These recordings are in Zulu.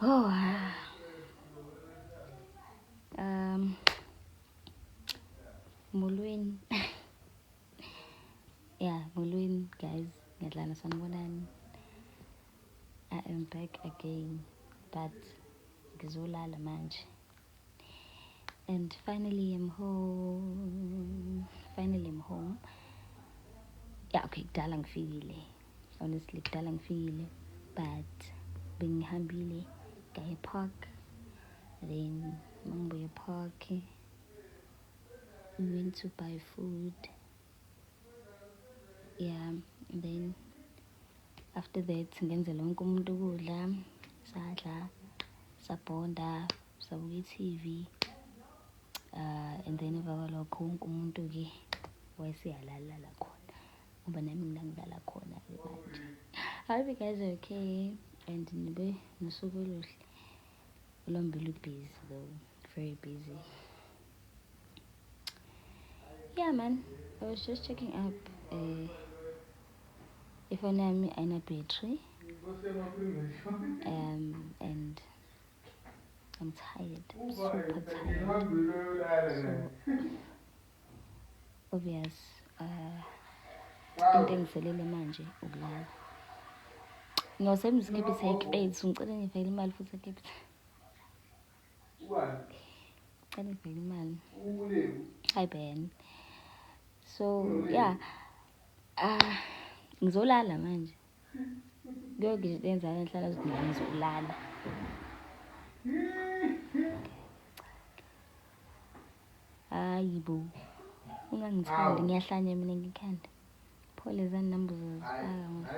Oh, molweni. Yeah, molweni guys. Ngiyadlala, sanibonani. I am back again, but ngizolala manje. And finally I'm home. Finally I'm home. Yeah, okay, kudala ngifikile. Honestly, kudala ngifikile, but bengihambile ngaya park. Then mangibuye park, we went to buy food. Yeah, and then after that ngenzela wonke umuntu ukudla, sadla, sabhonda, sabuka i-TV. And then emva kwalokho wonke umuntu-ke wayeseyalala khona, ngoba nami ngila ngilala khona-ke manje. I hope you guys are okay and nibe nosuku oluhle. Ulwami busy though, very busy. Yeah man, I was just checking up. Ifoni yami ayina battery. And I'm tired, I'm super tired. So obvious, into engiselele manje ukulala. Ngiyosebenzisa iCapitec mfethu, ngicela ngifake imali futhi eCapitec. Ngicela ngifake imali. Hi Ben. So yeah, ngizolala manje. Kuyoke nje enzakala ngihlala ukuthi ngizolala. Hayi bo, ungangithandi, ngiyahlanya mina ngikhanda. Pho lezani number uzozifaka mos.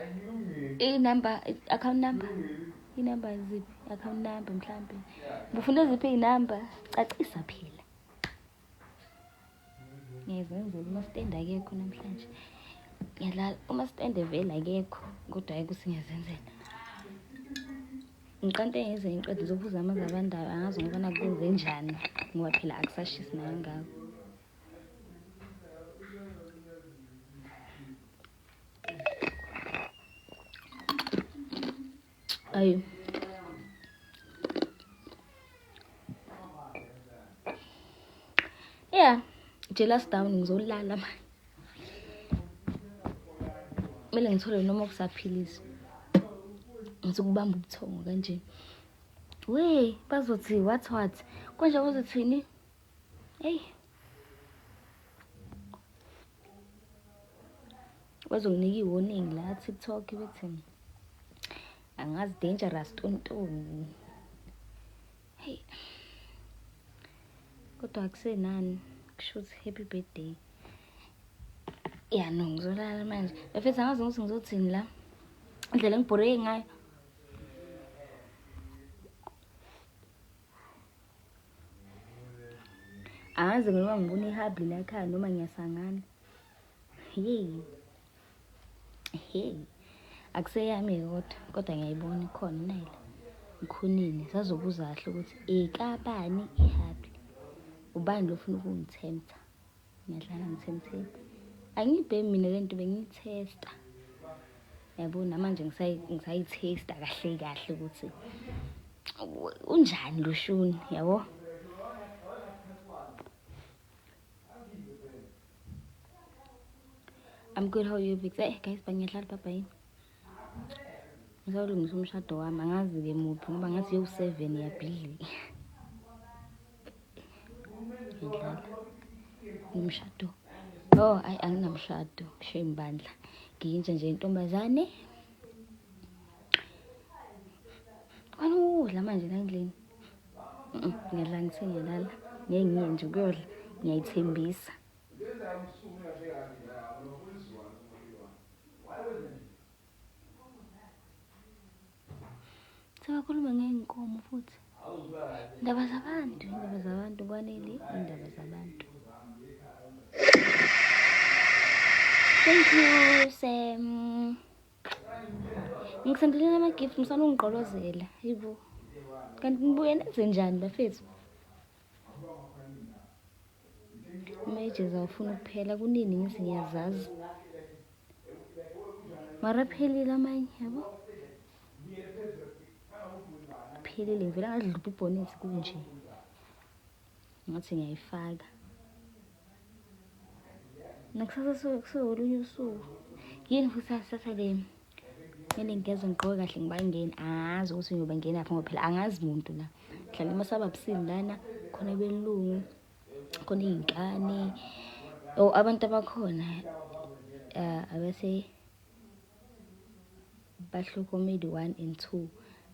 I-number, account number. I-number ziphi? Account number mhlambe. Ufuna ziphi iy'number? Cacisa phela. Ngiyazenzela uma stand akekho namhlanje. Ngiyadlala uma stand vele akekho, kodwa hayi ukuthi ngiyazenzela. Ngiqante ngize ngiqede ngizophuza amanzi abandayo, angazi ngoba nakwenze njani, ngoba phela akusashisi nakangako. Ayi. Yeah, jealous down, ngizolala manje. Kumele ngithole noma kusaphilisi. Ngizokubamba ubuthongo kanje. We, bazothi what what? Konje bazothini? Hey. Bazonginika i-warning la TikTok bethi angazi dangerous tontoni. Hey. Kodwa akusenani, kusho ukuthi happy birthday. Yeah, no, ngizolala manje. Bafethu angazi ukuthi ngizothini la. Indlela engibhoreke ngayo. Angazi noma ngibona ihabli la ekhaya noma ngiyasangana. Hey. Hey. Akuseyami kodwa, kodwa ngiyayibona ikhona nayila. Ngikhonile, sazobuza kahle ukuthi ekabani ihabli. Ubani lo ofuna ukungithemtha? Ngiyadlala ngithemtheni. Angiyibhemi mina lento, bengiyithesta. Yabo namanje ngisayithesta kahle kahle ukuthi unjani lo shuni, yabo? I'm good, how are you, Victor? Hey guys, bangiyadlala, bye bye. Ngisawulungisa umshado wami, angazi ke muphi ngoba ngathi yowu-7 iyabhidlika. Ngiyadlala. Umshado. Oh, ayi anginamshado, shame bandla. Ngiyintsha nje intombazane. Khona ukudla manje la endlini. Ngiyadlala ngithe ngiyalala. Ngeke ngiye nje ukuyodla, ngiyayithembisa. Sebakhuluma ngey'nkomo futhi. Indaba zabantu, indaba zabantu kwanele, indaba zabantu. Thank you Sam. Ngisendeleni ama-gift, ngisana ungigqolozela. Hayibo. Kanti nibuye nenze njani bafethu? Ama-ages awufuni ukuphela, kunini ngithi ngiyazazi. Mara aphelile amanye, yabo? iphelile, ngivele ngadlubha ibhonethi kunje. Ngathi ngiyayifaka. Nakusasa kusolunye usuku. Yini futhi Saturday? Kumele ngigeze ngigqoke kahle ngibangeni. Angazi ukuthi ngiyobangena phi ngoba phela angazi muntu la. Ngihlala emasababsini lana, khona belungu, khona iy'ngane. Oh, abantu abakhona abase bahlukumele 1 and 2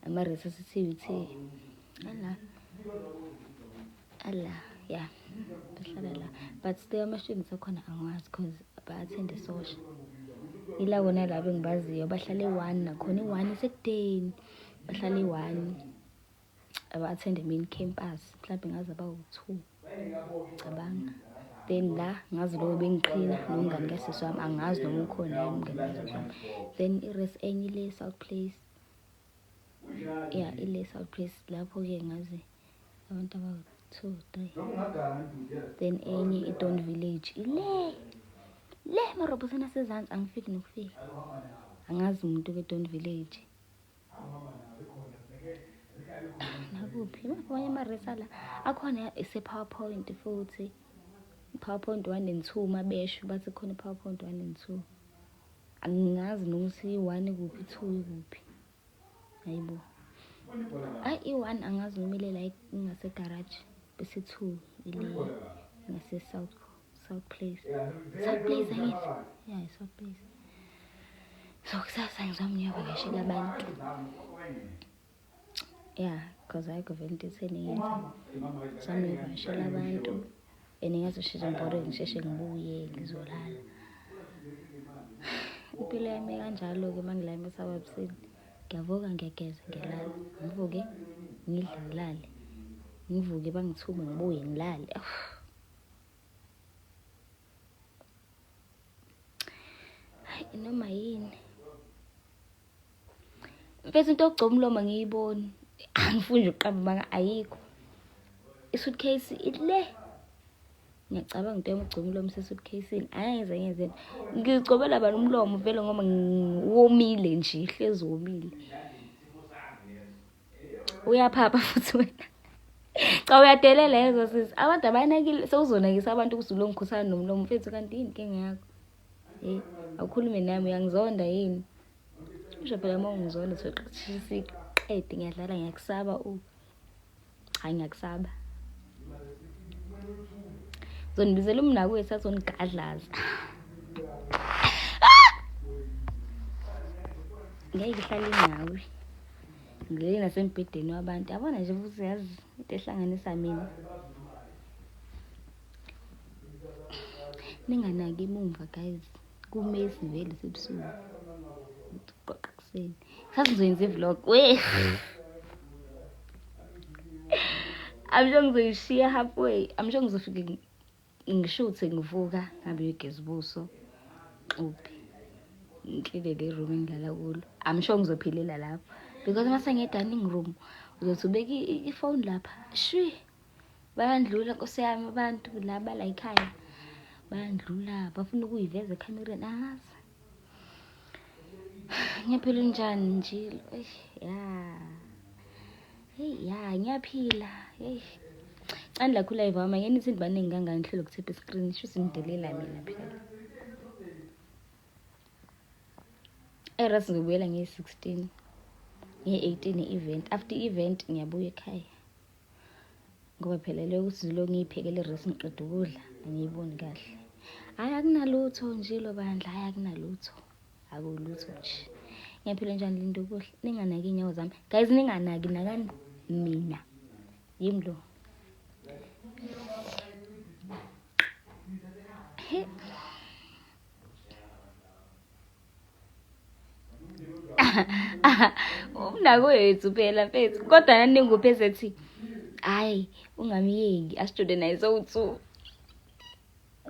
ama-resuscitate ala ala ya bahlala la, but still ama-students akhona angiwazi cause ba-attend isosha. Ilabo nalabo engibaziyo bahlala e-1, nakhona i-1 isekudeni, bahlala e-1 aba-attend main campus, mhlawumbe ngaze abawu-2 cabanga. Then la ngazi lowo bengiqhina nomngani kasisi wami, angazi noma ukhona yini umngani kasisi wami. Then i-res enye ile South Place, ya ile South Place lapho-ke ngazi abantu abawu-2 3. Then enye i-Don Village ile le emarobhothini asezansi, angifiki nokufika, angazi umuntu ke-Don Village. Nakuphi amanye ama-res ala akhona ise-PowerPoint futhi, PowerPoint 1 and 2 mabesho bathi khona i-PowerPoint 1 and 2. Angazi nokuthi i-1 ikuphi, i-2 ikuphi. Hayibo, hayi i-1 angazi noma ile la ingase-garage, bese 2 ile ngase South Place. South Place angithi? Yeah, i-South Place. So kusasa ngizama ngiyovakashela abantu. Yeah, cause ayikho vele into etheni engiyenzayo. Ngizama ngiyovakashela abantu and ngiyazosheshe ngibhore, ngisheshe ngibuye ngizolala. Impilo yami kanjalo-ke uma ngila emasababsini. Ngiyavuka, ngiyageza, ngiyalala. Ngivuke, ngidle, ngilale. Ngivuke bangithume, ngibuye ngilale. Hayi noma yini. Mfethu into yokugcoba umlomo angiyiboni. Angifuni nje ukuqamba amanga, ayikho. I-suitcase ile. Ngiyacabanga into yokugcoba umlomo ise-suitcase-ini. Angeke ngize ngenze. Ngigcobela bani umlomo vele ngoba womile nje, hlezi womile. Uyaphapha futhi wena. Cha uyadelela yezo sisi. Abantu abanakile, sewuzonakisa abantu ukuthi ulongikhuthana nomlomo mfethu, kanti yini inkinga yakho? Hey, awukhulume nami, uyangizonda yini? Usho phela uma ungizonda siqede, ngiyadlala, ngiyakusaba u. Hayi ngiyakusaba. Uzonibizela umnakwethu azonigadlaza. Ngeke ihlale nawe. Ngilele nasembhedeni wabantu. Yabona nje futhi yazi into ehlanganisa mina. Ninganaki emumva guys. Kumesi vele sebusuku. Qoqa kuseni. Kusasa ngizoyenza i-vlog. We. I'm sure ngizoyishiya halfway. I'm sure ngizofike ngishuthe ngivuka ngabe ngiyogeza ubuso. Uphi? Ngikline le room engilala kulo. I'm sure ngizophilela lapho. Because mase ngiye dining room uzothi ubeka ifone lapha. Shwi. Bayandlula nkosi yami abantu la bala ekhaya. Bayandlula bafuna ukuyiveza ekhamereni, angazi. Ngiyaphila njani nje? Ya. Hey ya, ngiyaphila. Hey. Cani la khula ivama ngeni izinto baningi kangaka ngihlelo ukuthepha iscreen, shuthi ngidelela mina phela. Eras ngibuyela nge-16, nge-18 i-event. After i-event ngiyabuya ekhaya. Ngoba phela leyo ukuthi lo ngiyiphekele i-rice ngiqeda ukudla angiyiboni kahle. Hayi akunalutho nje lo bandla, hayi akunalutho. Akulutho nje. Ngiyaphila njani Linda ukudla? Ninganaki iy'nyawo zami. Guys ninganaki, nakani mina. Yimi lo. He. Umnakwethu phela mfethu, kodwa naninguphi esethi hayi ungamyeki asijode naye sowu-2.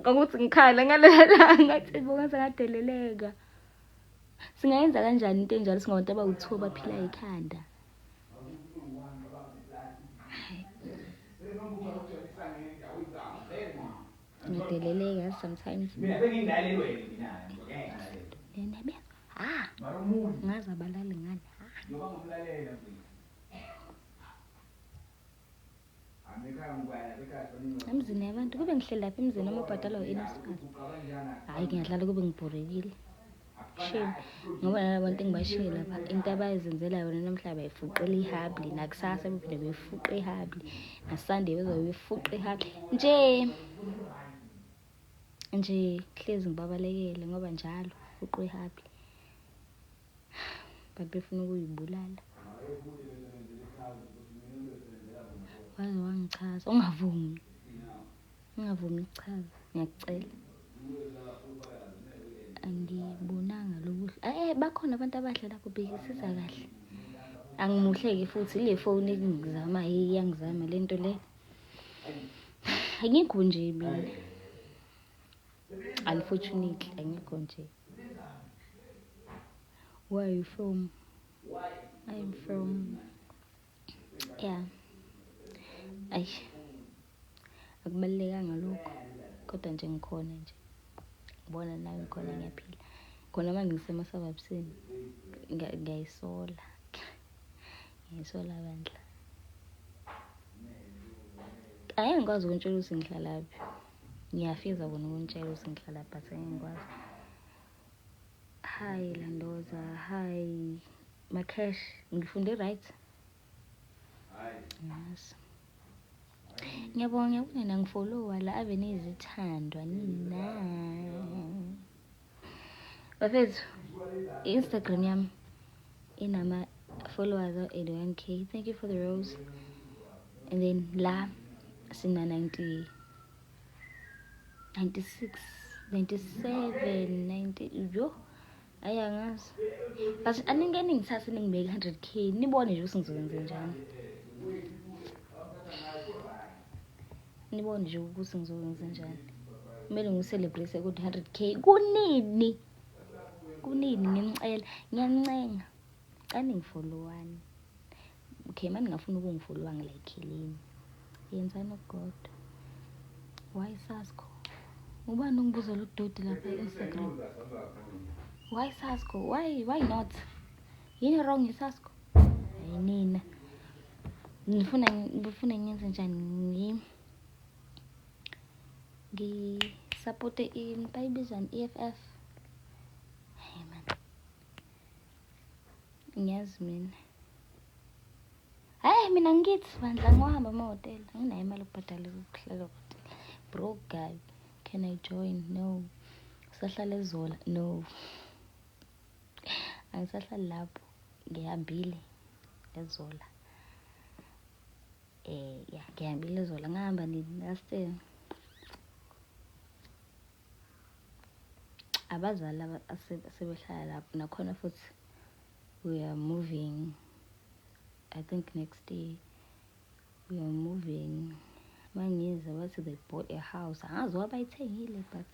Kwakuthi ngikhala ngalela langa ngathi bonke sengadeleleka. Singayenza kanjani into enjalo singabantu abawu-2 abaphila ekhanda? Ngideleleka sometimes. Mina sengingilalelwe mina ngeke ngilalele. Nene ah Mara omunye ngazi abalali ngani. njengoba ngomlalela mfethu. Emzini yabantu kube ngihleli lapha emzini noma ubhadalwa u-NSFAS. Hhayi ngiyadlala kube ngibhorekile. Shame ngoba nalaba bantu engibashiye lapha into abayizenzela yona namhla bayifuqela ihabli nakusasa bephinde befuqe ihabli nasunday bezobe befuqe ihabli nje nje hlezi ngibabalekele ngoba njalo fuqwe ihabli but befuna ukuyibulala. Waze wangichaza ungavumi ungavumi ukuchaza ngiyakucela. Angibonanga lobuhle eh bakhona abantu abahle lapho bhekisisa kahle. Angimuhle-ke futhi ile foni engizama iyangizama le nto le. Angikho nje mina. Unfortunately angikho nje. Where are you from? I am from yeah. Ayi akubalulekanga lokho kodwa nje ngikhona nje. Ngibona nawe ngikhona ngiyaphila. Khona manje ngisema-suburbsini ngiyayisola. Ngiyayisola bandla. Angeke ngikwazi ukuntshela ukuthi ngihlalaphi. Ngiyafisa kona ukuntshela ukuthi ngihlalaphi but angeke ngikwazi. Hi Landoza, hi Makesh, ngifunde right? Yes. Ngiyabonga ngiyabona nangifollowa la ave nizithandwa nina. Bafethu, i-Instagram yami inama followers awu-81K. Thank you for the rose. And then la sina 90 96 97 90 yo ayi angazi but aningeke ningithathe ningibeke 100K nibone nje ukuthi ngizokwenza njani nibone nje ukuthi ngizokwenza njani kumele ngicelebrate ukuthi 100K kunini kunini nginicela ngiyancenga cela ningifollowani okay mani ngafuna ukungifollowa ngilayikheleni yenzani okukodwa. Why Sasco? Ubani ongibuza lo doti lapha e-Instagram? Why Sasco? Why not? Yini wrong ngeSasco? Hayi nina. Ngifuna ngifuna ngenze njani ngi support bayibizani EFF? Hey man. Ngiyazi mina. Hayi mina ngithi bandla ngiwahamba amahhotela anginayo imali yokubhadala ukuhlala ehhotela. Broke guy. Can I join? No. Usahlala eZola? No. Angisahlali lapho. Ngihambile eZola. Yeah, ngihambile eZola. Ngahamba nini last year. Abazali asebehlala lapho nakhona futhi we are moving. I think next year we are moving. Mangiza bathi they bought a house. Angazi wabayithengile but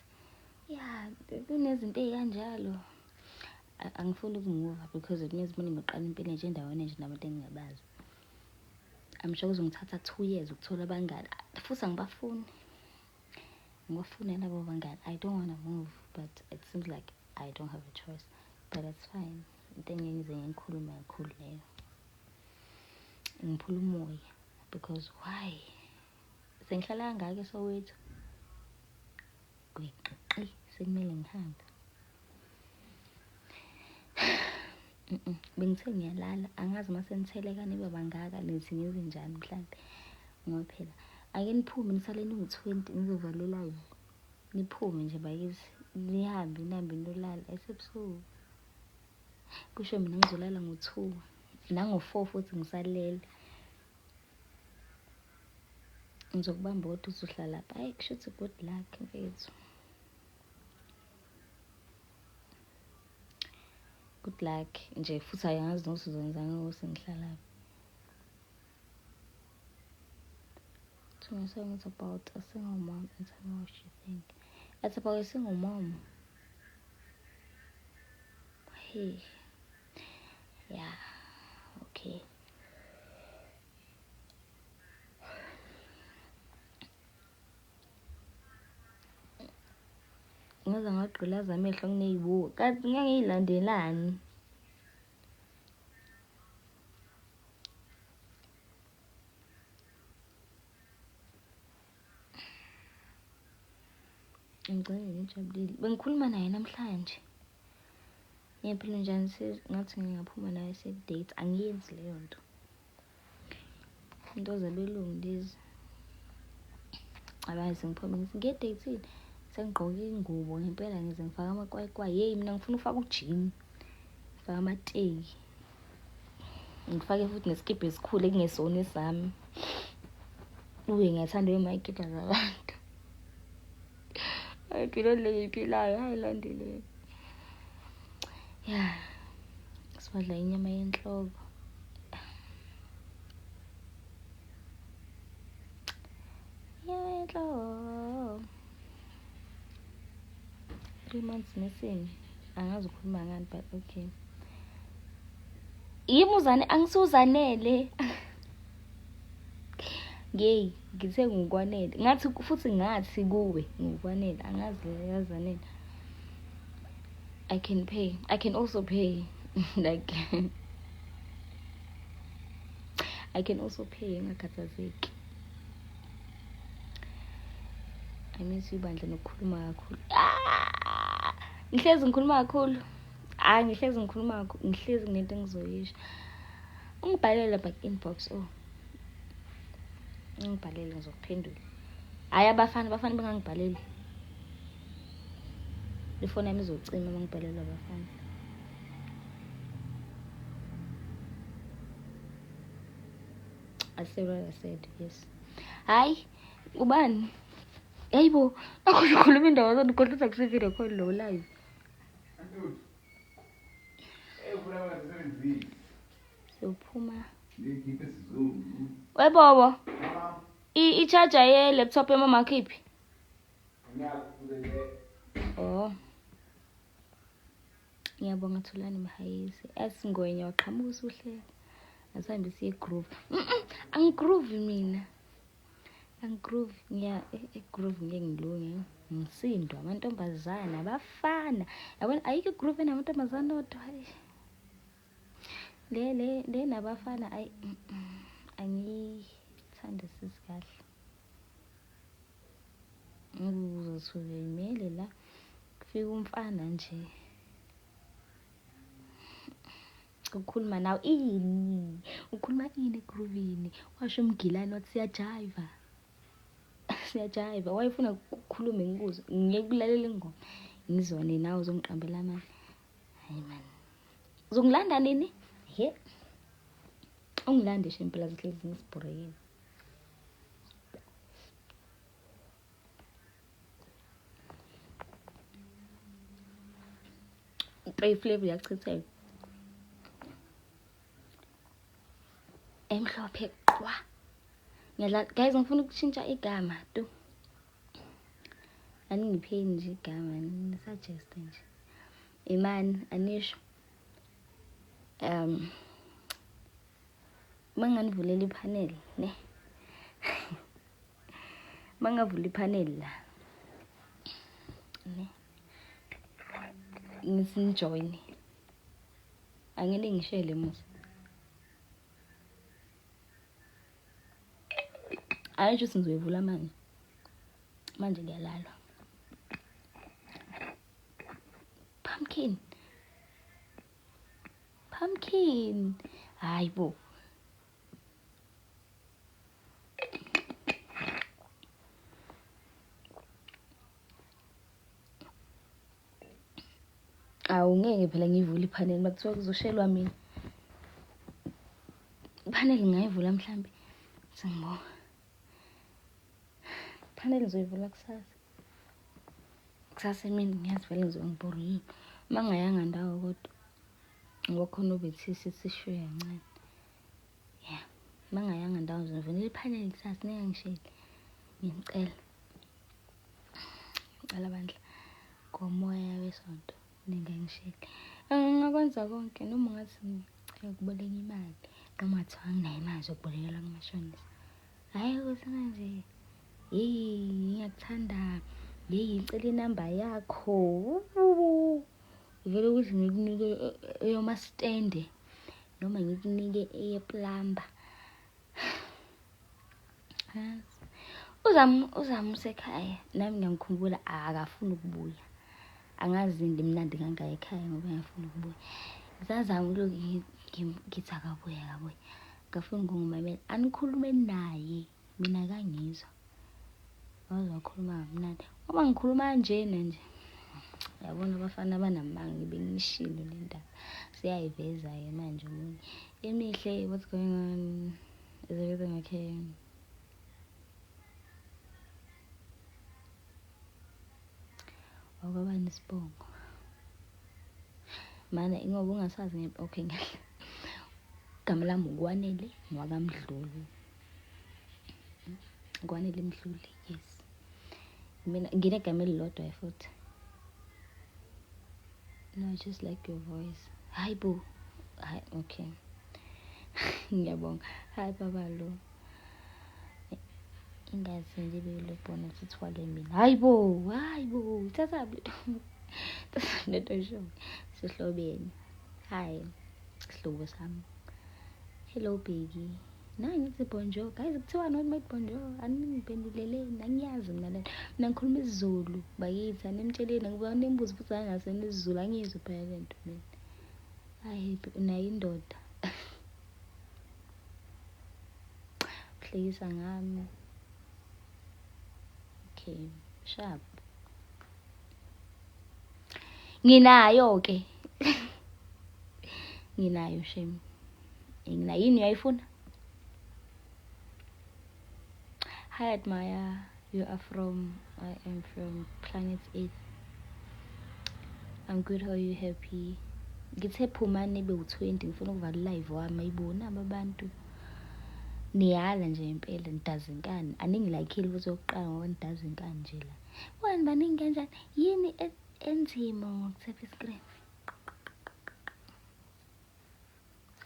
yeah, kunezinto ey'kanjalo. Angifuni ukumuva because it means kumele ngiqale impilo nje endaweni nje nabantu engingabazi. I'm sure kuzongithatha 2 years ukuthola abangani. Futhi angibafuni. Angibafuni labo bangani. I don't want to move but it seems like I don't have a choice. But it's fine. Into engeke ngize ngikhulume kakhulu leyo. Ngiphula umoya because why? Sengihlala kangaka eSoweto. Gwiqiqi sekumele ngihambe. Bengithe ngiyalala angazi mase nitheleka nibe bangaka nithi ngenze njani mhlambe ngoba phela ake niphume nisale niwu-20 ngizovala live niphume nje bakithi nihambe nihambe niyolala esebusuku kusho mina ngizolala ngo-2 nango-4 futhi ngisalele ngizokubamba kodwa uzohlala lapha. Hayi kusho ukuthi good luck mfethu, good luck nje futhi angazi nokuthi uzenzani ukuthi ngihlalaphi. To my song is about a single mom and tell me what you think. It's about a single mom. Hey. Yeah. Okay. Ngaze ngagqilaza amehlo ngineyibuko. Kanti ngangiyilandelani? Ngigcine ngijabulile. Bengikhuluma naye namhlanje. Ngiyaphila njani ngathi ngingaphuma naye se-date. Angiyenzi leyo nto. Into zabelungu lezi. Abazi ngiphume ngithi ngiye-date-ini. Sengigqoke ingubo ngempela ngize ngifake amakwayikwayi. Yeyi mina ngifuna ufaka ujini. Ngifake amateki. Ngifake futhi nesikibha esikhulu ekungesona esami. Uye ngiyathanda uyoma iy'kibha zabantu. Hayi impilo le ngiyiphilayo, hayi Landile. Ya, siwadla inyama yenhloko. Inyama yenhloko. 3 months missing. Angazi ukhuluma ngani, but okay. Yimi uzane angisuzanele. Ngeyi ngithe ngikwanele. Ngathi futhi ngathi kuwe ngikwanele. Angazi yazanele. I can pay. I can also pay. Like I can also pay ngakhathazeki. I miss you bandla nokukhuluma kakhulu. Ah! Ngihlezi ngikhuluma kakhulu. Hayi ngihlezi ngikhuluma kakhulu. Ngihlezi nginento engizoyisho. Ungibhalele lapha inbox oh. Ungibhalele ngizokuphendula. Hayi abafana abafana bengangibhaleli. Ifoni yami izocima uma ngibhalelwa abafana. I said what I said, yes. Hayi, ubani? Hayibo, akho ukhuluma indaba zona kodwa akusivideo call lo live. Siyophuma. Webobo. I-charger ye-laptop yamama khiphi? Oh. Ngiyabonga Thulani Mhayisi. Esingwenya waqhamuka usuhleka. Asihambe siye groove. Angigroove mina. Angigroove ngiya e-groove ngeke ngilunge. Ngisindo amantombazana abafana. Yabona ayikho i-groove enamantombazana odwa. Le le le nabafana ayi angiyithandisisi kahle. Uzothi uyimele la kufika umfana nje. Ukukhuluma nawe ini? Ukhuluma ini egroovini? Washo umgilane wathi siyajiva. Siyajiva. Wayefuna ukukhuluma ngikuzwe. Ngiyeke ukulalela ingoma. Ngizwane nawe uzongiqambela amanga. Hayi man. Uzongilanda nini? He. Ungilande shempela zihlezi ngisibhorekile. Spray flavor iyachitheka. Emhlophe qwa. Ngiyadla guys ngifuna ukushintsha igama tu. Aningipheni nje igama nisuggest nje. Imani anisho. Manganivulela iphaneli ne. Mangavula iphaneli la. Ne. Ngithi nijoin. Angeke ngishele musa. Ayisho ukuthi ngizoyivula manje. Manje kuyalalwa. Pumpkin. Pumpkin. Hayi bo. Awu ngeke phela ngiyivule iphaneli makuthiwa kuzoshelwa mina. Iphaneli ngingayivula mhlambe. Sengibonga. Iphaneli ngizoyivula kusasa. Kusasa emini ngiyazi vele ngizobe ngibhorekile. Uma ngingayanga ndawo kodwa ngoba khona ubethi sithi sishuye kancane. Yeah, uma ngingayanga ndawo ngizovulela iphaneli kusasa ningangisheli. Ngiyanicela. Ngicela bandla ngomoya wesonto ningangisheli. Ngingakwenza konke noma ungathi ngicela ukuboleka imali noma kuthiwa anginayo imali zokubolekela kumashonisa. Hhayi ukuthi manje yeyi ngiyakuthanda, yeyi ngicela inamba yakho. Vele ukuthi ngikunike eyomastende noma ngikunike eyeplumber. Angazi. Uzama uzama usekhaya nami ngiyamkhumbula akafuni ukubuya. Angazi ngimnandi kangaka ekhaya ngoba engafuni ukubuya. Ngisazama ukulokhu ngithi akabuye akabuye. Akafuni ukungimamela. Anikhulume naye mina akangizwa. Waze wakhuluma kamnandi. Uma ngikhuluma kanjena nje yabona abafana banamanga ngibe ngishilo le ndaba. Siyayiveza-ke manje omunye. Emihle, what's going on? Is everything okay? Wakwabani isibongo? Mana ingoba ungasazi okay ngiyahle. Igama lami uKwanele ngwakaMdluli. Kwanele Mdluli, yes. Mina nginegama elilodwa futhi. No, I just like your voice. Hayi bo. Hayi okay. Ngiyabonga. Hayi baba lo. Ingazi nje beyilobona sithwale mina. Hayi bo, hayi bo. Thatha lento sho. Sihlobene. Hi. Sihlobo sami. Hello baby. Na ngithi bonjour. Guys kuthiwa not my bonjour. Aningiphenduleleni angiyazi mina lento. Mina ngikhuluma isiZulu bakithi animtsheleni ngiba nimbuzo futhi angasena isiZulu angiyizwa phela lento mina. Hayi unayo indoda. Uhlekisa ngami. Okay, sharp. Nginayo ke. Nginayo shame. Nginayo yini uyayifuna? Hi Admire, you are from I am from planet Earth. I'm good, how are you happy? Ngithe phumani nibe u-20 ngifuna ukuvala live wami ayibona abantu. Niyala nje impela nidaza inkani. Aningilayikhile futhi yokuqala ngoba nidaza inkani nje la. Wani baningi kanjani? Yini enzima ngokuthepha iscreen?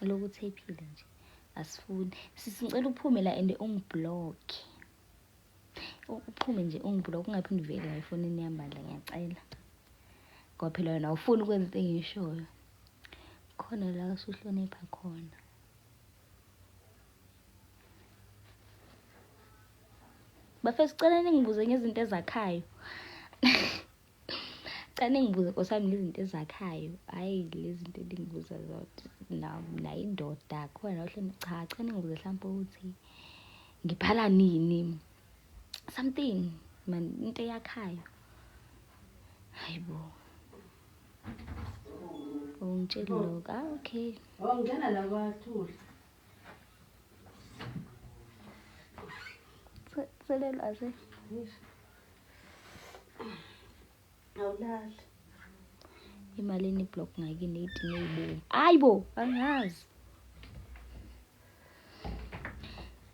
Lokhu uthephile nje. Asifuni. Sisi ngicela uphume la and ungiblock. Uphume nje ungiblock ungaphinde uvele la efonini yami bandla ngiyacela. Ngoba phela wena awufuni ukwenza into engiyishoyo. Khona la usuhlonipha khona. Bafethu sicela ningibuze ngezinto ezakhayo. Cela ningibuze nkosi yami ngezinto ezakhayo. Hhayi lezi zinto eningibuza zona. Nayo indoda khona la cha cela ningibuze mhlawumpe ukuthi ngibhala nini. Something man into eyakhayo. Hayi bo. Ungitsheli lokho. Ah okay. Wangena la kwathuli. Tselelo ase. Awulali. Imalini iblock ngakini ey'tini ey'bomvu. Hayi bo, angazi.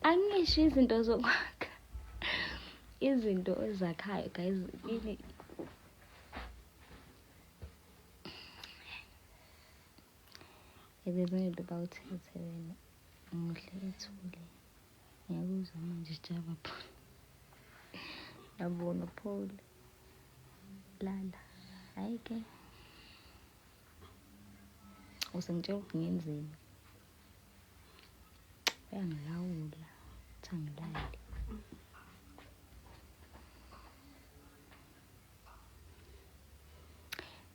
Angisho izinto zokwakha. Izinto ezakhayo guys yini Ebezonto bawuthethe wena muhle ethule. Ngiyakuzwa manje sijaba Paul. Yabona Paul. Lala. Hayi ke. Usengitshela ukuthi ngenzeni. Uyangilawula. Uthi angilali.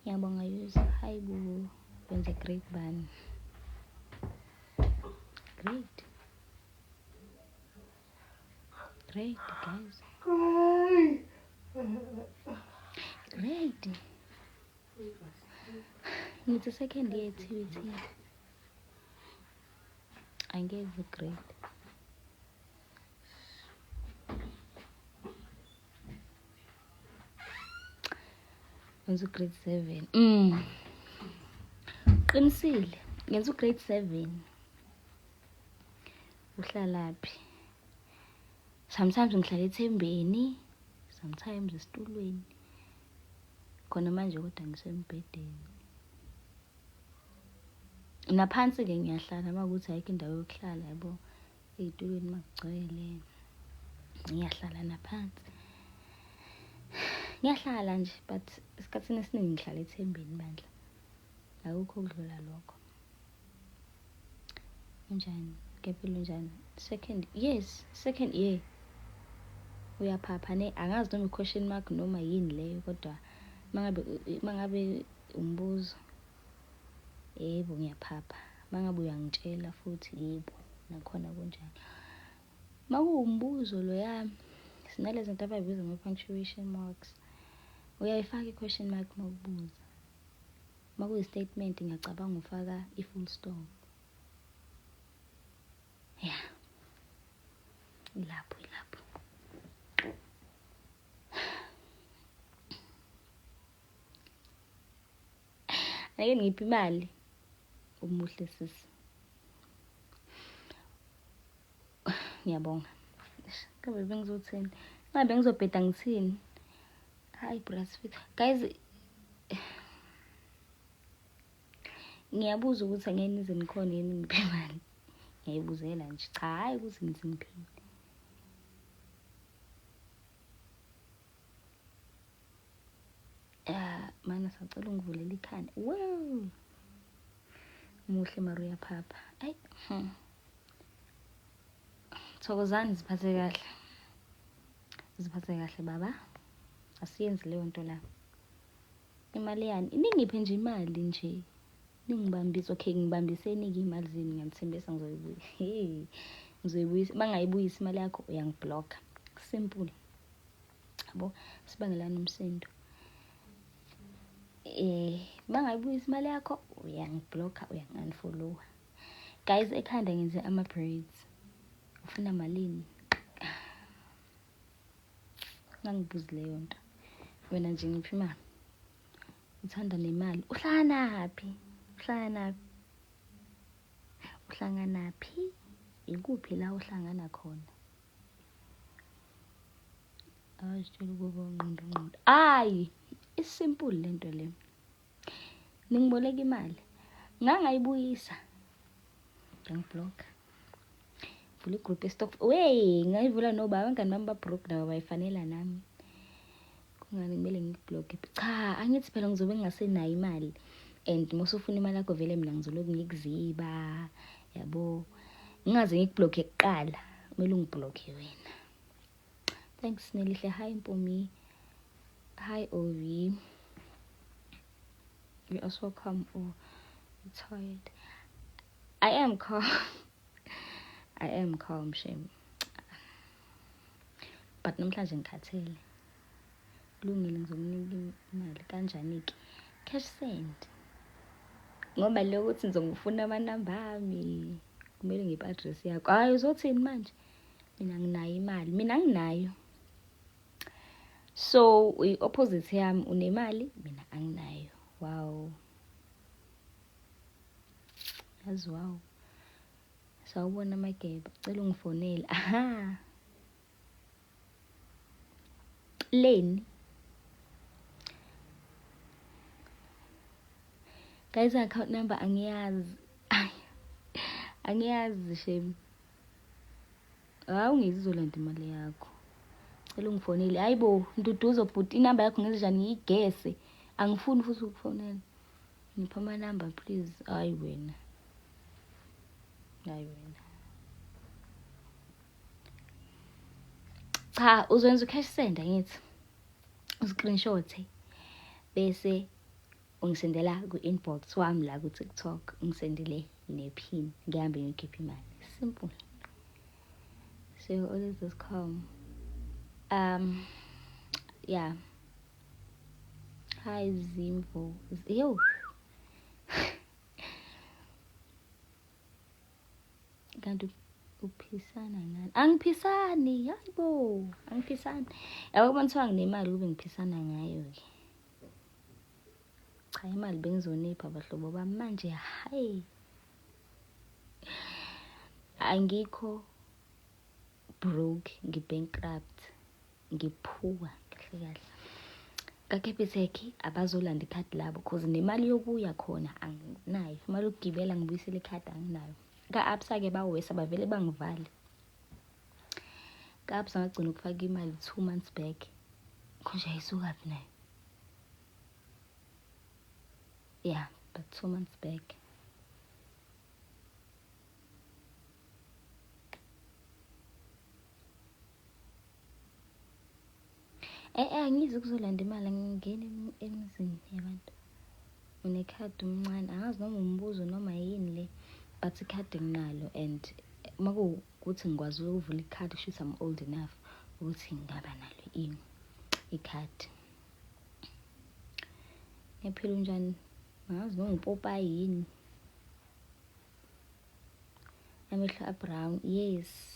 Ngiyabonga Yuzi. Hayi bo. Wenze great bani. Great. Great guys. Great. Ngithi second year TVT. Angeze grade. Ngenza u-grade 7. Qinisile. Ngenza u-grade 7. Uhlalaphi? Sometimes ngihlala ethembeni, sometimes esitulweni. Khona manje kodwa ngisembhedeni. Naphansi-ke ngiyahlala uma kuwukuthi ayikho indawo yokuhlala yabo. Ey'tulweni uma kugcwele ngiyahlala naphansi. Ngiyahlala nje but esikhathini esiningi ngihlala ethembeni bandla. Akukho okudlula lokho. Unjani? Ngiyaphila unjani? Second, yes, second year. Uyaphapha ne? Angazi noma i-question mark noma yini leyo, kodwa mangabe mangabe umbuzo, yebo ngiyaphapha. Mangabe uyangitshela futhi, yebo nakhona kunjalo. Makuwumbuzo loya, sinale zinto abayibiza ngama-punctuation marks. Uyayifaka i-question mark uma ubuza. Uma kuyi-statement ngiyacabanga ufaka i-full stop. Ya, ilapho ilapho. Ake ngiphi imali. Umuhle sisi. Ngiyabonga. Ngabe bengizothini? Ngabe ngizobheda ngithini? Hayi breastfeed. Guys, ngiyabuza ukuthi angeke nize nikhone yini ngiphe imali. Ngiyayibuzela nje. Cha, hayi ukuthi ngithi ngiphini. Ya, mana sacela ungivulela ikhanda. Wow. Muhle mara uyaphapha. Ayi. Thokozani, ziphathe kahle. Ziphathe kahle baba. Asiyenzi leyo nto la. Imali yani? Ningiphe nje imali nje. Ningibambise. Okay, ngibambiseni-ke iy'mali zenu, ngiyanithembisa ngizoyibuyisa. Hey, ngizoyibuyisa. Uma ngingayibuyisi imali yakho uyangiblocka. Simple. Yabo, sibangelana umsindo. Uma ngayibuyisa imali yakho uyangiblocka, uyangi-unfollowa. Guys, ekhanda ngenze ama-braids. Ufuna malini? Ungangibuzi leyo nto. Wena nje ngiphi imali. Uthanda nemali. Uhlanganaphi? Uhlanganaphi? Uhlanganaphi? Ikuphi la uhlangana khona? Awazitshela ukuba ungqondo ngqondo. Hayi, isimple lento le. Ningiboleka imali. Ngangayibuyisa. Ngangiblock. Vula igroup yestock. Wey, ngayivula nobaba, abangani bami ba-broke nabo bayifanela nami. Kungani kumele ngikublock? Cha, angithi phela ngizobe ngingasenayo imali. And mosufuna imali yakho vele mina ngizolokhu ngikuziba, yabo. Ngingaze ngikublock kuqala, kumele ungiblock wena. Thanks Nelihle. Hi Mpumi. Hi Ovi. You also come or you tired? I am calm. I am calm, shame. But namhlanje ngikhathele. Kulungile, ngizokunika imali kanjani-ke? Cash send. Ngoba lo ukuthi ngizongifuna amanamba ami. Kumele ngiphe address yakho. Hayi, uzothini manje? Mina nginayo imali. Mina nginayo. So i-opposite yami, unemali, mina anginayo. Wow. Yazi wow. Sawubona Mageba, cela ungifonele. Aha. Leni. Guys, account number angiyazi. Angiyazi shame. Hawu, ngizolanda imali yakho. Cela ungifonele. Hayibo, Nduduzo bhuti, inamba yakho ngenze njani ngiyigese? Angifuni futhi ukufonela. Ngipha amanamba please. Hayi wena. Hayi wena. Cha, uzokwenza u-cash send angithi. Uscreenshot bese ungisendela ku-inbox wami la ku-TikTok, ungisendele ne-pin, ngihambe ngiyokhipha imali. Simple. So always this calm. Yeah. Hi Zimvo. Yo. Kanti uphisana ngani? Angiphisani, hayibo, angiphisani. Yabo uma kuthiwa nginemali kube ngiphisana ngayo-ke. Cha, imali bengizonipha abahlobo bami manje, hayi. Angikho broke, ngi-bankrupt, ngi-poor kahle kahle. Ka-Capitec abazolanda ikhadi labo cause nemali yokuya khona anginayo. Imali yokugibela ngibuyisele ikhadi anginayo. Ka-Absa-ke bawesa bavele bangivale. Ka-Absa ngagcina ukufaka imali 2 months back. Konje ayisukaphi nayo? Yeah, but 2 months back. Angizi kuzolanda imali, angingeni emzini yabantu. Unekhadi umncane, angazi noma umbuzo noma yini le, but ikhadi nginalo and uma kuwukuthi ngikwazi ukuvula ikhadi kusho ukuthi I'm old enough ukuthi ngingaba nalo ini ikhadi. Ngiyaphila unjani? Angazi noma upopayi yini. Amehlo a-brown, yes.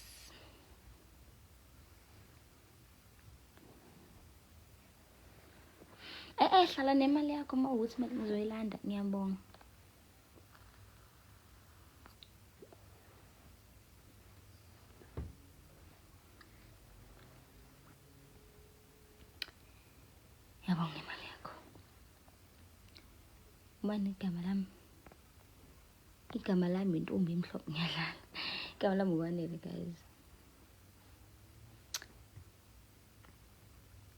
Hlala nemali yakho uma ukuthi imali ngizoyilanda, ngiyabonga. Ngiyabonga imali yakho. Ubani igama lami? Igama lami intombi emhlophe, ngiyadlala. Igama lami uKwanele guys.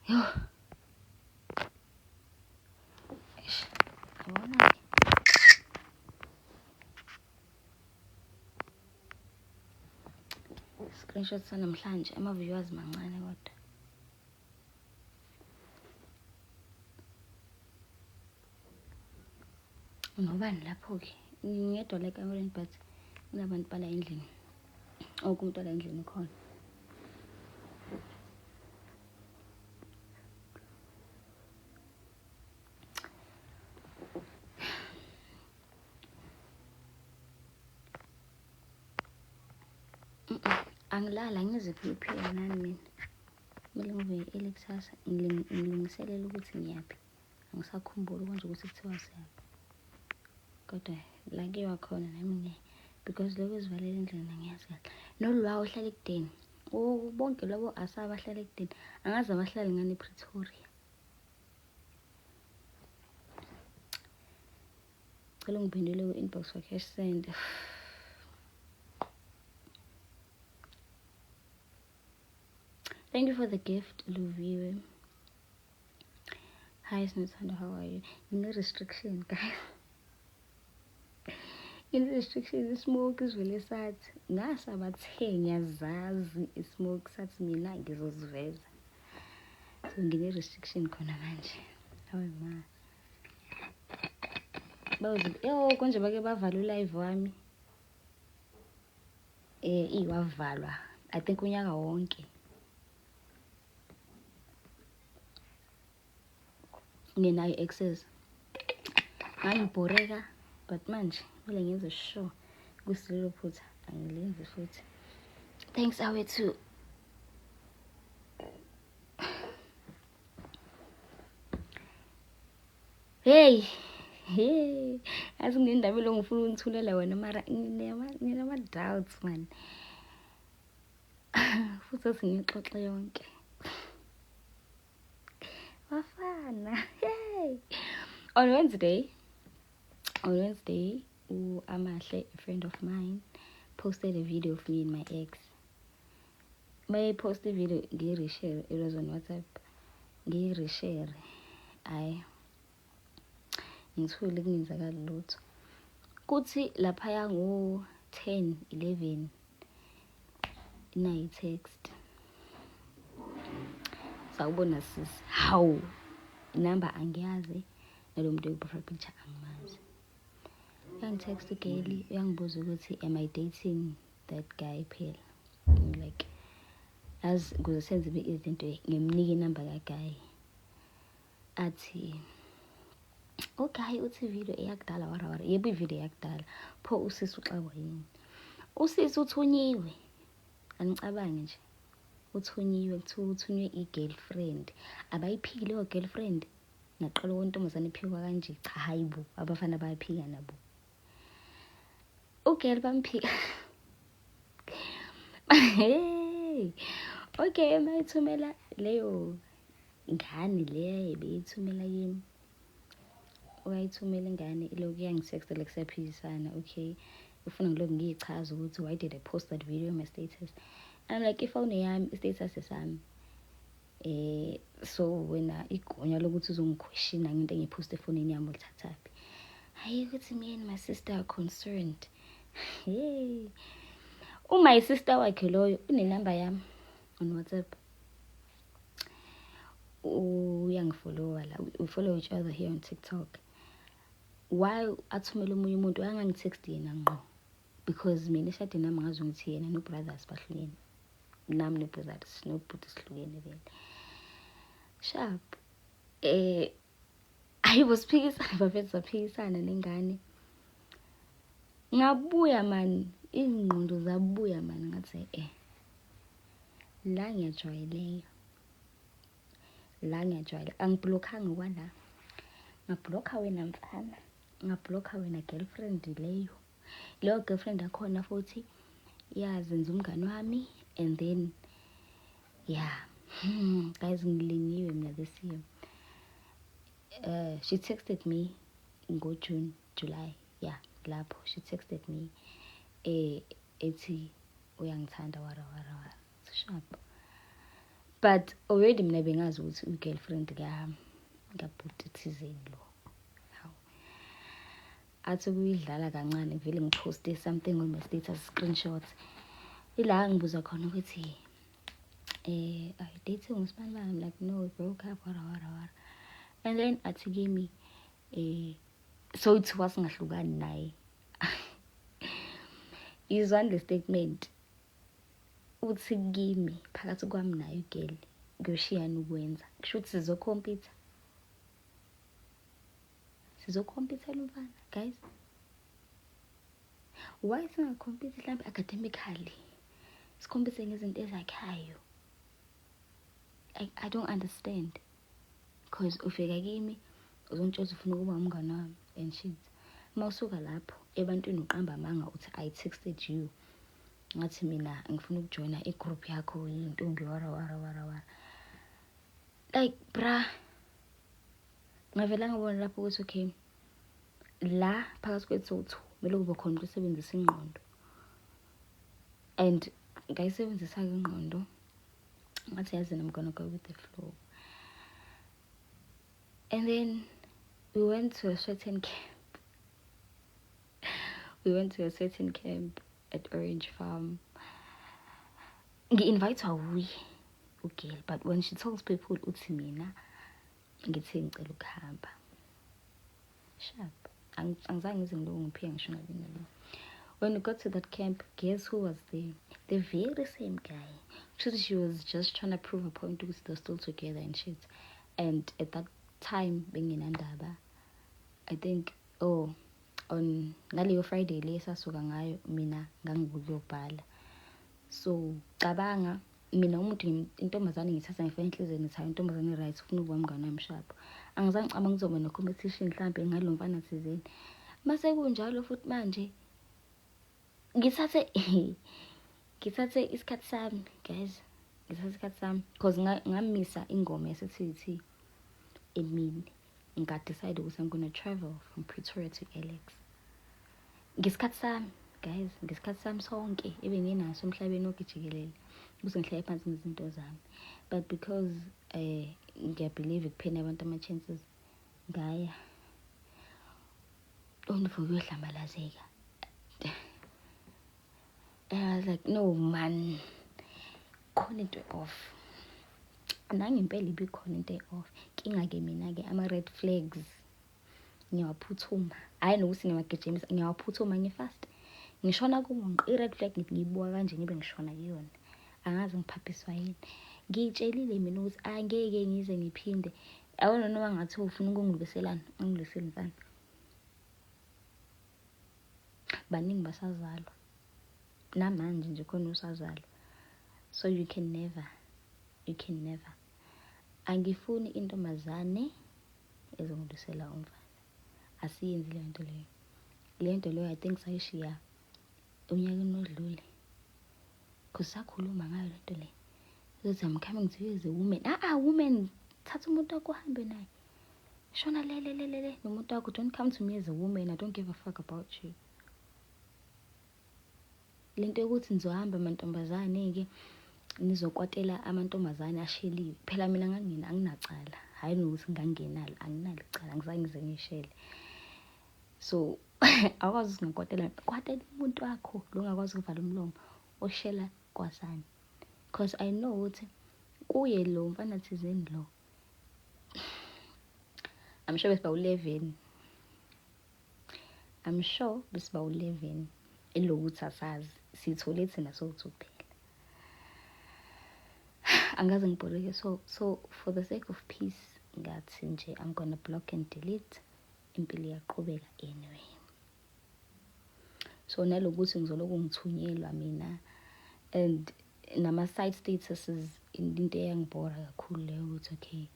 Yo. Eish, yabona-ke. Screenshot sanamhlanje, ama-viewers mancane kodwa. Unobani lapho-ke? Ngingedwa la ekamereni but kunabantu bala endlini. Wonke umuntu wala endlini ukhona. Angilali, angize phela nani mina. Kumele ngivuke early kusasa ngilungiselele ukuthi ngiyaphi. Angisakhumbuli konje ukuthi kuthiwa siyaphi. Kodwa la kuyiwa khona nami ngiya because lokhu ezivalela endlini angiyazi kahle. Nolwa ohlala ekudeni. Oh, bonke labo asabahlala ekudeni. Angazi abahlali ngani ePretoria. Cela ungiphendule ku-inbox wa-cash send. Thank you for the gift, Luviwe. Hi, Snothando, how are you? Ngine-restriction, guys. Ngine-restriction, ismoke isivele sathi. Ngasabathe ngiyazazi ismoke sathi mina ngizoziveza. So ngine-restriction khona manje. Hawe ma. Bayoze, yo konje bake bavala ulive wami. Iwavalwa. I think unyaka wonke. Ngenayo access. Ngangibhoreka but manje kumele ngenze sure ukuthi lelo phutha angilenzi futhi. Thanks awethu. Hey, hey, yazi nginendaba lo ngifuna ukunithulela wena mara nginama-doubts man. Futhi athi ngiyixoxe yonke. Bafana, hey. On Wednesday, u-Amahle, a friend of mine, posted a video of me and my ex. May post the video, ngiyi-reshare, it was on WhatsApp. Ngiyi-reshare. Ayi. Ngithule kungenzakali lutho. Kuthi laphaya ngo-10, 11, nayi text. Sawubona sisi. Hawu. Inamba angiyazi nalo muntu oyi-profile picture angimazi. Uyangitext ugeli, uyangibuza ukuthi am I dating that guy phela. I'm like, yazi ukuze senze ibe izinto ngimnike inamba kaguy. Athi uguy uthi video eyakudala wara wara. Yebo ivideo eyakudala. Pho usisi uxakwa yini? Usisi uthunyiwe. Anicabange nje. Uthunyiwe kuthiwa uthunywe i-girlfriend. Abayiphiki leyo girlfriend. Ngaqala ukwentombazane iphikwa kanje. Cha hayibo, abafana bayaphika nabo. Ugirl bamphika. Hey. Okay, mayithumela leyo ngane le beyithumela kimi. Uyayithumela ingane ilokhu iyangitext like siyaphikisana. Okay. Ufuna ngilokhu ngiyichaza ukuthi why did I post that video on my status? And I'm like ifone yami, i-status esami. So wena igunya lokuthi uzongiquestiona ngento engiyiphoste efonini yami ulithathaphi? Hayi ukuthi me and my sister are concerned. Hey. Uma isister wakhe loyo unenamba yami on WhatsApp. Uyangifollowa la, we follow each other here on TikTok. Why athumele omunye umuntu, angangi-text yena ngqo? Because mina eshadini nami ngazi ukuthi yena no-brothers bahlukene, nami no-brothers nobhuti sihlukene vele. Sharp. Ayibo, siphikisana bafethu, saphikisana nengane. Ngabuya man, ingqondo zabuya man, ngathi la ngiyajwayeleka, la ngiyajwayela. Angiblockanga kwala, ngablocka wena mfana, ngablocka wena girlfriend leyo. Leyo girlfriend akhona futhi yazenza umngani wami, and then yeah, guys, ngilingiwe mina this year. She texted me ngo-June, July, yeah, lapho she texted me ethi uyangithanda, wara wara wara, sharp. But already mina bengazi ukuthi uyi-girlfriend kabhuti thizeni lo. Hawu, athi kuyidlala kancane, vele ngiphoste something on my status, screenshot, ila ngibuza khona ukuthi are you dating usibanibani? I'm like, "No, we broke up," wara wara wara. And then athi kimi so ithiwa singahlukani naye. Izwani le statement, uthi kimi phakathi kwami naye ugirl kuyoshiyana ukwenza, kusho ukuthi sizokhompyutha, sizokhompyuthela umfana. Guys, why singakhompyuthi mhlawumbe academically, sikhompyuthe ngezinto ezakhayo? I don't understand, because ufika kimi uzontshela ufuna ukuba umngane wami and shit. Uma usuka lapho ebantwini uqamba amanga uthi I texted you, ngathi mina ngifuna ukujoyina igroup yakho yintombi, wara wara wara wara. Like, bra, ngavela ngabona lapho ukuthi okay, la phakathi kwethu sowu-two kumele kube khona umuntu osebenzisa ingqondo, and ngayisebenzisa-ke ingqondo. Ngathi yazi, I'm gonna go with the flow. And then we went to a certain camp, we went to a certain camp at Orange Farm. Ngi-invite-wa wuye ugirl, but when she tells people uthi mina ngithe ngicela ukuhamba. Sharp. Angizange ngize ngilokhu ngiphika ngisho ngabe nalo. When we got to that camp, guess who was there? The very same guy. Actually, she was just trying to prove a point ukuthi they're still together and shit. And at that time benginandaba. I think, oh, on ngaleyo Friday le sasuka ngayo, mina ngangikuyobhala. So cabanga mina umuntu intombazane ngithatha ngifake enhliziyweni, ngithi hayi, intombazane right, ufuna ukuba umngane wami, sharp. Angizange ngicabanga kuzoba no-competition mhlampe ngalo mfana thizeni. Mase kunjalo futhi manje ngithathe isikhathi sami, guys, ngithathe isikhathi sami because ngamisa ingoma yase-TT emini, nga-decide ukuthi I'm gonna travel from Pretoria to Alex ngesikhathi sami, guys, ngesikhathi sami sonke ebenginaso emhlabeni wonke jikelele ukuze ngihlale phansi ngezinto zami. But because ngiyabelieve ekupheni abantu ama-chances, ngaya ondivuka uyohlambalazeka. And I was like, "No man, khona into off." Nangempela ibikhona into e-off. Nkinga-ke mina-ke ama-red flags ngiyawaphuthuma, hhayi nokuthi ngiyawagijimisa, ngiyawaphuthuma ngi-fast, ngishona kuwo ngqo. I-red flag ngithi ngiyibuka kanje ngibe ngishona kuyona. Angazi ngiphaphiswa yini. Ngiyitshelile mina ukuthi angeke ngize ngiphinde. Yabona, noma ngathiwa ufuna ukungiluselana, ungilusele mfana, baningi basazalwa namanje nje, khona usazalwa. So you can never, you can never. Angifuni intombazane ezongilusela umfana, asiyenzi leyo nto leyo. Leyo nto leyo I think sayishiya onyakeni odlule, cause sakhuluma ngayo le nto le ukuthi I'm coming to you as a woman. Ah ah, woman, thatha umuntu wakho uhambe naye, shona le le le le le nomuntu wakho. Don't come to me as a woman, I don't give a fuck about you. Lento yokuthi nizohamba amantombazane-ke nizokwatela amantombazane asheliwe, phela mina ngangina anginacala, hhayi nokuthi ngangingenalo, anginalo icala, angizange ngize ngishele. So awukwazi ukuthi ungakwatela, kwatela umuntu wakho lo ongakwazi ukuvala umlomo oshela kwasani, because I know ukuthi kuye lo mfana thizeni lo. I'm sure besiba u-11. I'm sure besiba u-11 elokuthi asazi sithole thina sokuthi kuphela. Angaze ngibholeke, so for the sake of peace ngathi nje I'm gonna block and delete, impilo iyaqhubeka anyway. So nalokuthi ngizoloku ngithunyelwa mina and nama-side statuses, into eyangibhora kakhulu leyo, ukuthi okay,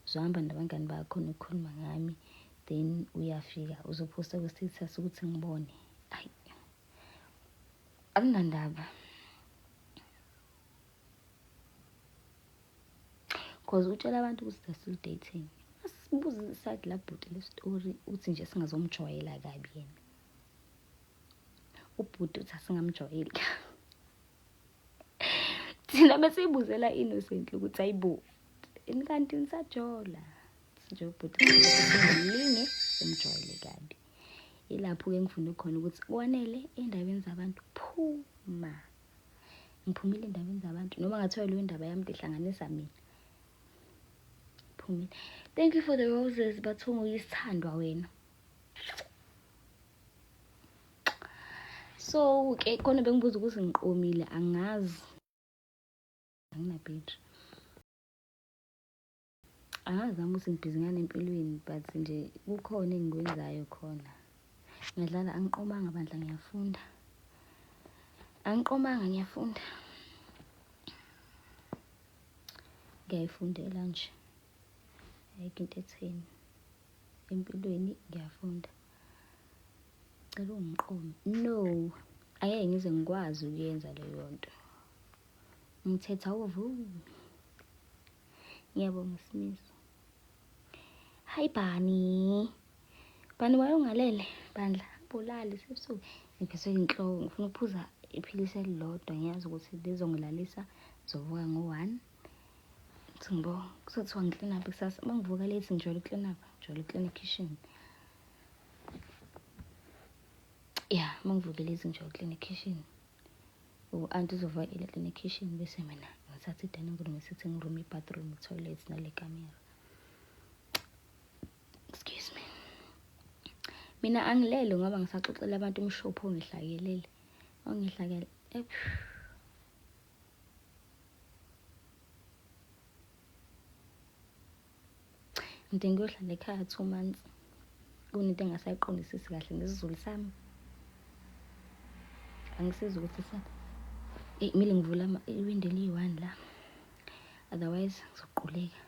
uzohamba nabangani bakho nokukhuluma ngami, then uyafika uzophosta kwi-status ukuthi ngibone. Ayi, akunandaba, cause utshela abantu ukuthi they're still dating. Asibuze i-side labhuti le-story, uthi nje singazomjwayela kabi yena ubhuti, uthi asingamjwayeli kabi thina, besiyibuzela innocently ukuthi ayibo, kanti nisajola nje ubhuti, singalinge simjwayele kabi. Ilapho-ke ngifunde khona ukuthi kwanele ey'ndabeni zabantu, phuma. Ngiphumile ey'ndabeni zabantu, noma ngathiwa leyo ndaba yami ihlanganisa mina, phumile. Thank you for the roses, bathungu, uyisithandwa wena. So-ke khona bengibuza ukuthi ngiqomile, angazi, anginabhetri, angazi nami ukuthi ngibhizi ngani empilweni, but nje kukhona engikwenzayo khona, ngiyadlala. Angiqomanga bandla, ngiyafunda. Angiqomanga, ngiyafunda, ngiyayifundela nje, ayikho into etheni empilweni, ngiyafunda. Cela ungiqome. No, angeke ngize ngikwazi ukuyenza leyo nto, umthetho awuvumi. Ngiyabonga Simiso. Hayi bani bani, wayongalele bandla, bulali sebusuku, ngiphethwe inhloko, ngifuna ukuphuza iphilisi elilodwa, ngiyazi ukuthi lizongilalisa, ngizovuka ngo-1. Ngithi ngibo kuzothiwa ngi-clean up kusasa. Uma ngivuka late ngijwayele uku-clean up, ngijwayele uku-clean i-kitchen. Ya, uma ngivuke late ngijwayele uku-clean i-kitchen. U-anti uzovuka early clean i-kitchen, bese mina ngithatha i-dining room, i-sitting room, i-bathroom, i-toilet nale kamera. Excuse me. Mina angilele ngoba ngisaxoxela abantu umshophi ongihlakelele. Ongihlakele. Ngidinga ukuyohlala ekhaya 2 months. Kunento engasayiqondisisi kahle ngesiZulu sami. Angisizi ukuthi sa kumele ngivule iwindi eliyi-one la. Otherwise ngizoquleka.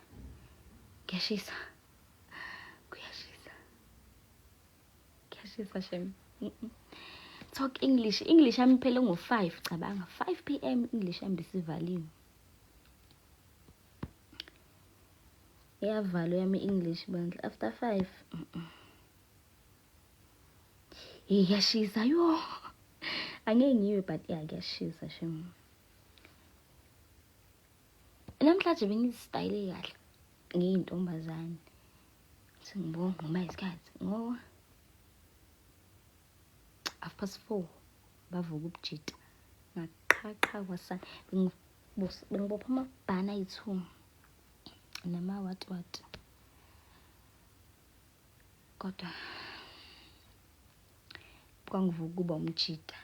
Kuyashisa. Kuyashisa. Kuyashisa shem. Talk English. English yami iphele ngo-5, cabanga. 5 p.m. English yami besivaliwe. Iyavalwa yami i-English bandla after 5. Hey, kuyashisa yo. Angeke ngiwe, but yeah, kuyashisa shem. Namhlanje bengizistayile kahle ngiyintombazane. Sengibonga ngoma isikhathi ngo 4:30 bavuka ubujita. Ngaqhaqha kwasana. Bengibopha amabhana ayi-2 nama what what. Kodwa kwangivuka kuba umjita.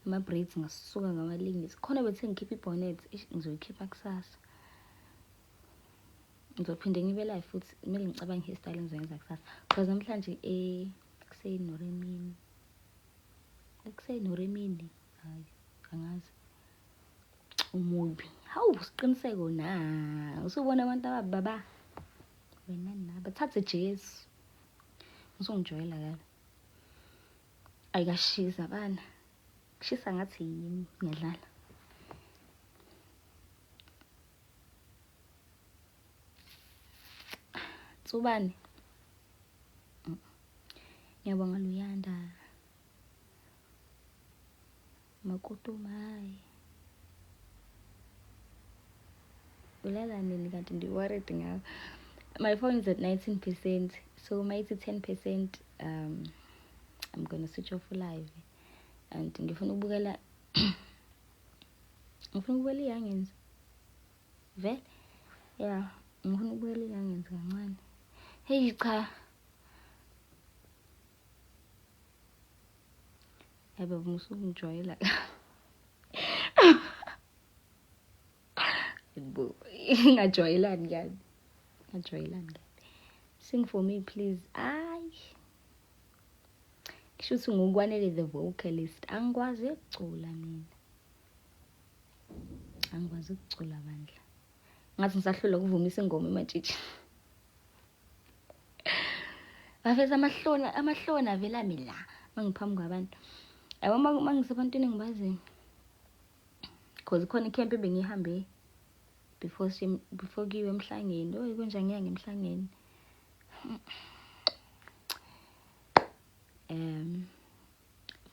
Ama-braids ngasuka ngawalingisa. Khona bethe ngikhiphe i-bonnet, eish, ngizoyikhipha kusasa. Ngizophinde ngibe live futhi, kumele ngicabange i-hairstyle engizoyenza kusasa. Because namhlanje ekuseni or emini. Ekuseni or emini, hayi angazi. Umubi. Hawu, siqiniseko na. Usubona abantu ababi baba. Wena naba thathe Jesu. Usungijwayela kabi. Ayikashisa bana. Kushisa ngathi yimi, ngiyadlala. Tsubane. Ngiyabonga Luyanda. Makutuma, hayi. Ulala nini kanti? Ndi-worried ngawe. My phone is at 19%. So mayithi 10%, I'm gonna switch off live. And ngifuna ukubukela iYoungins. Vele? Yeah, ngifuna ukubukela iYoungins kancane. Hey cha. Hayi baba, musukungijwayela. Bo, ngajwayelani kabi. Ngajwayelani kabi. Sing for me please. Ay. Kusho ukuthi ngokwanele the vocalist. Angikwazi ukucula mina. Angikwazi ukucula bandla. Ngathi ngisahlulwa ukuvumisa ingoma ematshitshi. Bafeza amahloni, amahloni avela mina mangiphambi kwabantu. Yabo, mangisebantwini engibaziyo. Cause khona i-camp ebengihambe before kuyiwe emhlangeni. Oy, konje ngiya ngemhlangeni.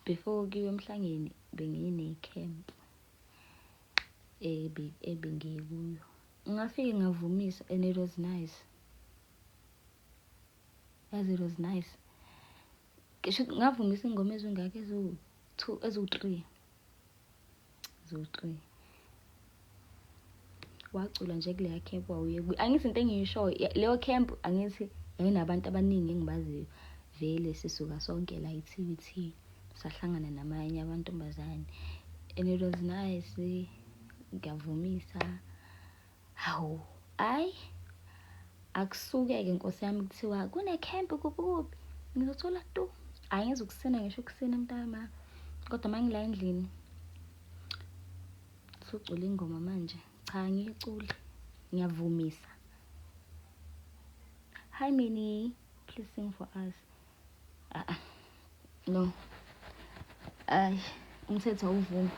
Before kuyiwe emhlangeni bengine camp ebengiye kuyo. Ngafike ngavumisa and it was nice. Yazi, it was nice. Ngisho ngavumisa ingoma ezingaka, eziwu-2, eziwu-3, eziwu-3. Wacula nje kuleya camp wawuye kuyo. Angithi into engiyishoyo, leyo camp angithi yayinabantu abaningi engibaziyo. Vele sisuka sonke la i-TVT, sahlangana namanye amantombazane and it was nice. Ngiyavumisa. Hawu, ayi, akusuke-ke nkosi yami, kuthiwa kune-camp kuphi kuphi, ngizothola tu. Hhayi, ngizokusina, ngisho ukusina mntama, kodwa uma ngila endlini sucula ingoma manje, cha, ngiyicule, ngiyavumisa. Hi Minnie, please sing for us. Ah, ah. No, ay, umthetho awuvumi.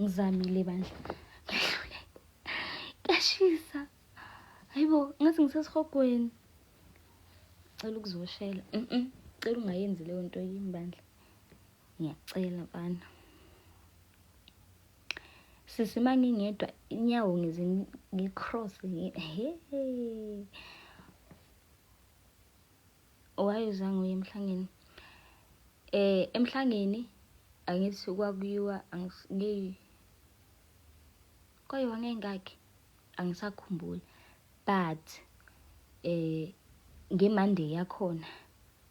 Ngizamile bandla, ngehluleka. Kuyashisa, hayibo, ngathi ngisesihogweni. Cela ukuzoshela. Cela ungayenzi leyo nto yimi bandla, ngiyacela mfana. Sisi, uma ngingedwa inyawo ngize ngi-cross. He, why uzange uye emhlangeni? Emhlangeni angithi kwakuyiwa kwayiwa ngey'ngakhi, angisakhumbuli, but nge-Monday yakhona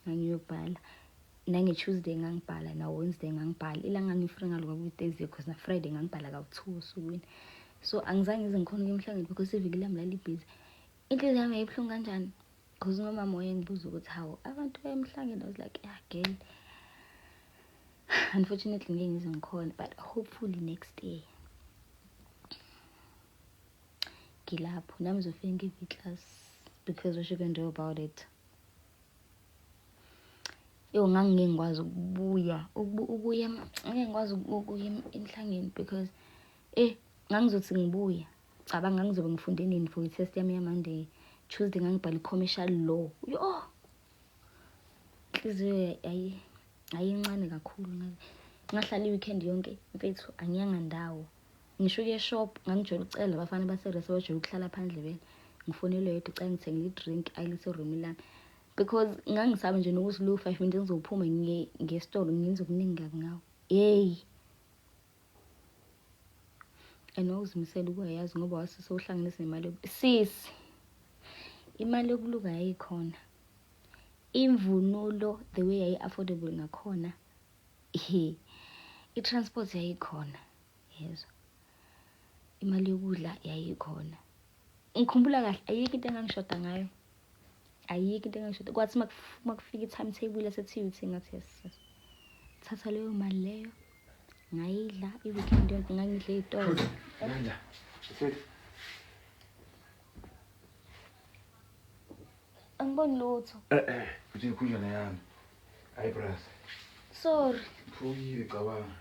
ngangiyobhala, nange-Tuesday ngangibhala, na-Wednesday ngangibhala. Ilanga ngangi-free ngalo kwakuyi-Thursday, cause na-Friday ngangibhala kawu-2 osukwini. So angizange ngize ngikhone ukuya emhlangeni because iviki lami lalibhizi. Inhliziyo yami yayibuhlungu kanjani, cause nomama wayengibuza ukuthi, "Hawu, abantu baya emhlangeni?" I was like, "Yeah girl, unfortunately ngeke ngize ngikhone, but hopefully next year ngilapho nami, ngizofike ngive class, because what you can do about it?" Yo, ngangingeke ngikwazi ukubuya, ukuya, ngeke ngikwazi ukuya emhlangeni because ngangizothi ngibuya, cabanga, ngangizobe ngifunde nini for i-test yami ya-Monday? Tuesday ngangibhala i-commercial law. Yo, inhliziyo yayincane kakhulu. Ngahlala i-weekend yonke mfethu, angiyanga ndawo, ngisho ukuya e-shop. Ngangijwayele ukucela abafana baseresi abajwayele ukuhlala phandle vele, ngifonele yedwa, ucela ngithengele i-drink, ayilethe erumini lami, because ngangisaba nje nokuthi lo 5 minutes ngizophuma ngiye ngesitolo ngenze okuningi kabi ngawo. Yeyi, and wawuzimisela ukuyayazi ngoba wasesewuhlanganise nemali. Sisi, imali yokuluka yayikhona, imvunulo the way yayi-affordable ngakhona, he, i-transport yayikhona, yezwa, imali yokudla yayikhona. Ngikhumbula kahle, ayikho into engangishoda ngayo, ayikho into engangishoda. Kwathi uma kufika i-timetable yase-TUT, ngathi, "Yes, yes." Thatha leyo mali leyo, ngayidla i-weekend yonke, ngangidla ey'tolo. Nanja. Sweet. Angiboni lutho. Futhi ikhunjana yami. Hayi bras. Sorry. Phuyile, cabanga.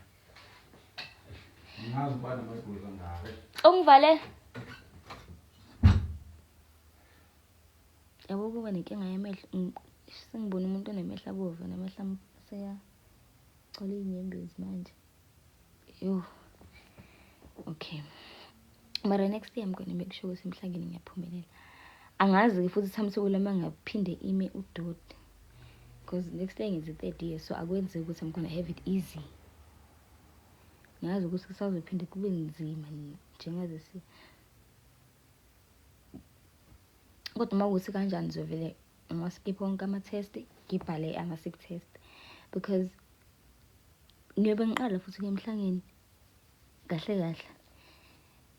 Ngazi ubani amagoli kangaka. Ungivale, yabo, kuba nenkinga yamehlo. Sengibona umuntu onemehlo abovu namehlo ami seyagcwala iy'nyembezi manje. Yo, okay, mara next year I'm gonna make sure ukuthi emhlangeni ngiyaphumelela. Angazi-ke futhi timetable uma ngaphinde ime udoti, because next year ngenza i-third year, so akwenzeki ukuthi I'm gonna have it easy. Ngiyazi ukuthi kusazophinde kube nzima njengazesi, kodwa uma kuwukuthi kanjani, ngizovele ngiwa-skip wonke ama-test, ngibhale ama-sick test, because Ngiyobe ngiqala futhi ke emhlangeni kahle kahle.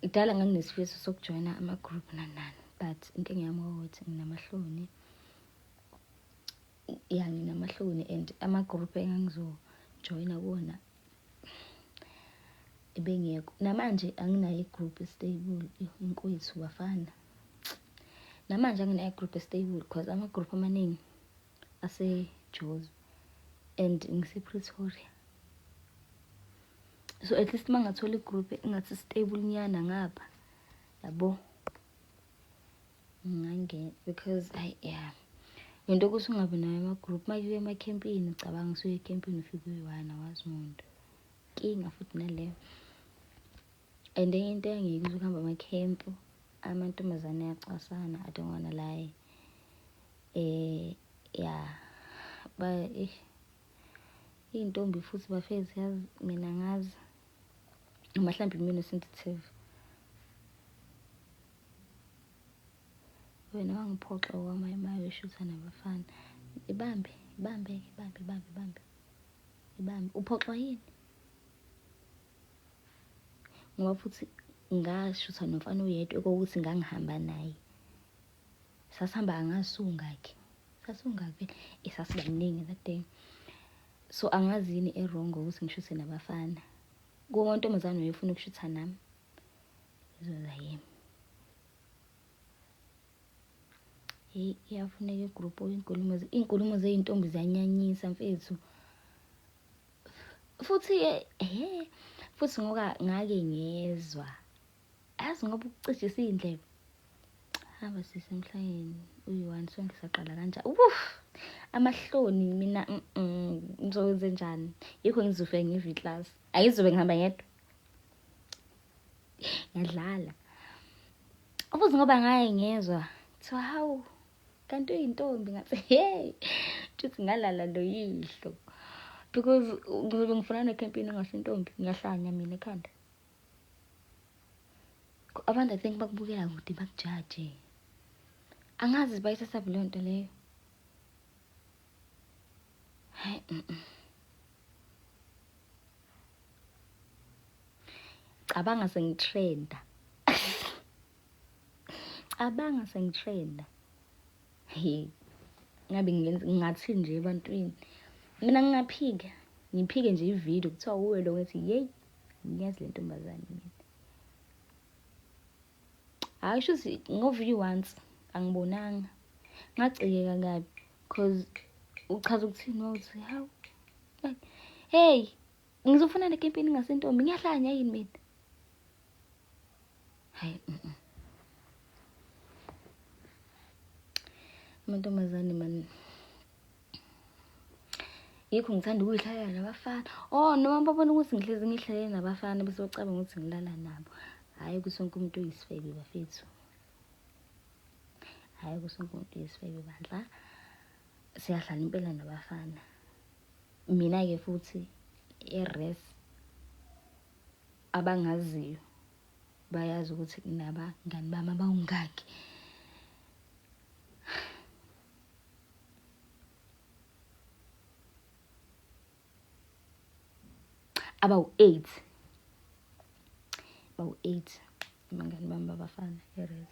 Kudala nganginesifiso sokujoyina ama-group nani nani, but inkinga yami ukuthi nginamahloni. Ya, nginamahloni and ama-group engangizojoyina kuwona ebengekho. Namanje anginayo i-group e-stable, inkwethu bafana. Namanje anginayo i-group e-stable cause ama-group amaningi aseJozi and ngise-Pretoria. So at least uma ngathola i-group engathi stable nyana ngapha, yabo, ngingangena because hayi yeah. Lento yokuthi ungabi nayo ama-group, uma kuyiwa emakhempini, cabanga usuye ekhempini ufike uyi-one awazi muntu. Inkinga futhi naleyo. And enye into engiyikuzwa ukuhamba amakhempu, amantombazane ayacwasana, I don't wanna lie. Yeah, ba eh iy'ntombi futhi bafethu yazi mina angazi noma mhlawumbe imina sensitive. Wena wangiphoxa okwamayimayi ushutha nabafana. Ibambe, ibambe, ibambe, ibambe, ibambe. Ibambe. Uphoxwa yini? Ngoba futhi ngashutha nomfana oyedwa ekokuthi ngangihamba naye. Sasihamba angazi sungakhi. Sasungakhi vele. Eh sasibaningi that day. So angazi yini e-wrong ngokuthi ngishuthe nabafana. Kuwo amantombazane wayefuna ukushutha nami. Izoza yimi. Hey, iyafuneka i-group iy'nkulumo iy'nkulumo zey'ntombi ziyanyanyisa mfethu. Futhi he futhi ngoba ngake ngezwa yazi ngoba ukucijisa iy'ndlebe. Hamba sisi emhlangeni uyi-one sonke saqala kanjani. Uf! Amahloni mina ngizokwenze njani? Yikho ngizofika nge-V class. Angizobe ngihamba ngedwa. Ngiyadlala. Futhi ngoba ngaye ngezwa kuthiwa hawu kanti uyintombi ngathi hey shuthi ngalala lo yihlo because ngizobe ngifuna nekhempini engasintombi ngiyahlanya mina ekhanda. Abantu I think bakubukela kude bakujaje. Angazi bayithathaphi leyo nto leyo. Hayi Cabanga sengitrenda. Cabanga sengitrenda. Hey. Ngabe ngenza ngathi nje ebantwini. Mina ngingaphika. Ngiphike nje ivideo kuthiwa uwe lo ngithi yey ngiyazi le ntombazane mina. Hayi shuthi ngo-view once angibonanga. Ngacikeka kabi cause uchaza ukuthini wawuthi hawu. Hey, ngizofuna le campaign ngasentombi ngiyahlanya yini mina? Hayi. Amantombazane man. Yikho ngithanda ukuyihlalela nabafana. Oh noma babona ukuthi ngihlezi ngihlalele nabafana bese bacabanga ukuthi ngilala nabo. Hhayi ukuthi wonke umuntu uyisifebe bafethu. Hhayi ukuthi wonke umuntu uyisifebe bandla. Siyahlala impela nabafana. Mina-ke futhi e-res abangaziyo bayazi ukuthi nginabangani bami abawungaki. Abawu-8. Bawu-8 abangani bami babafana e-res.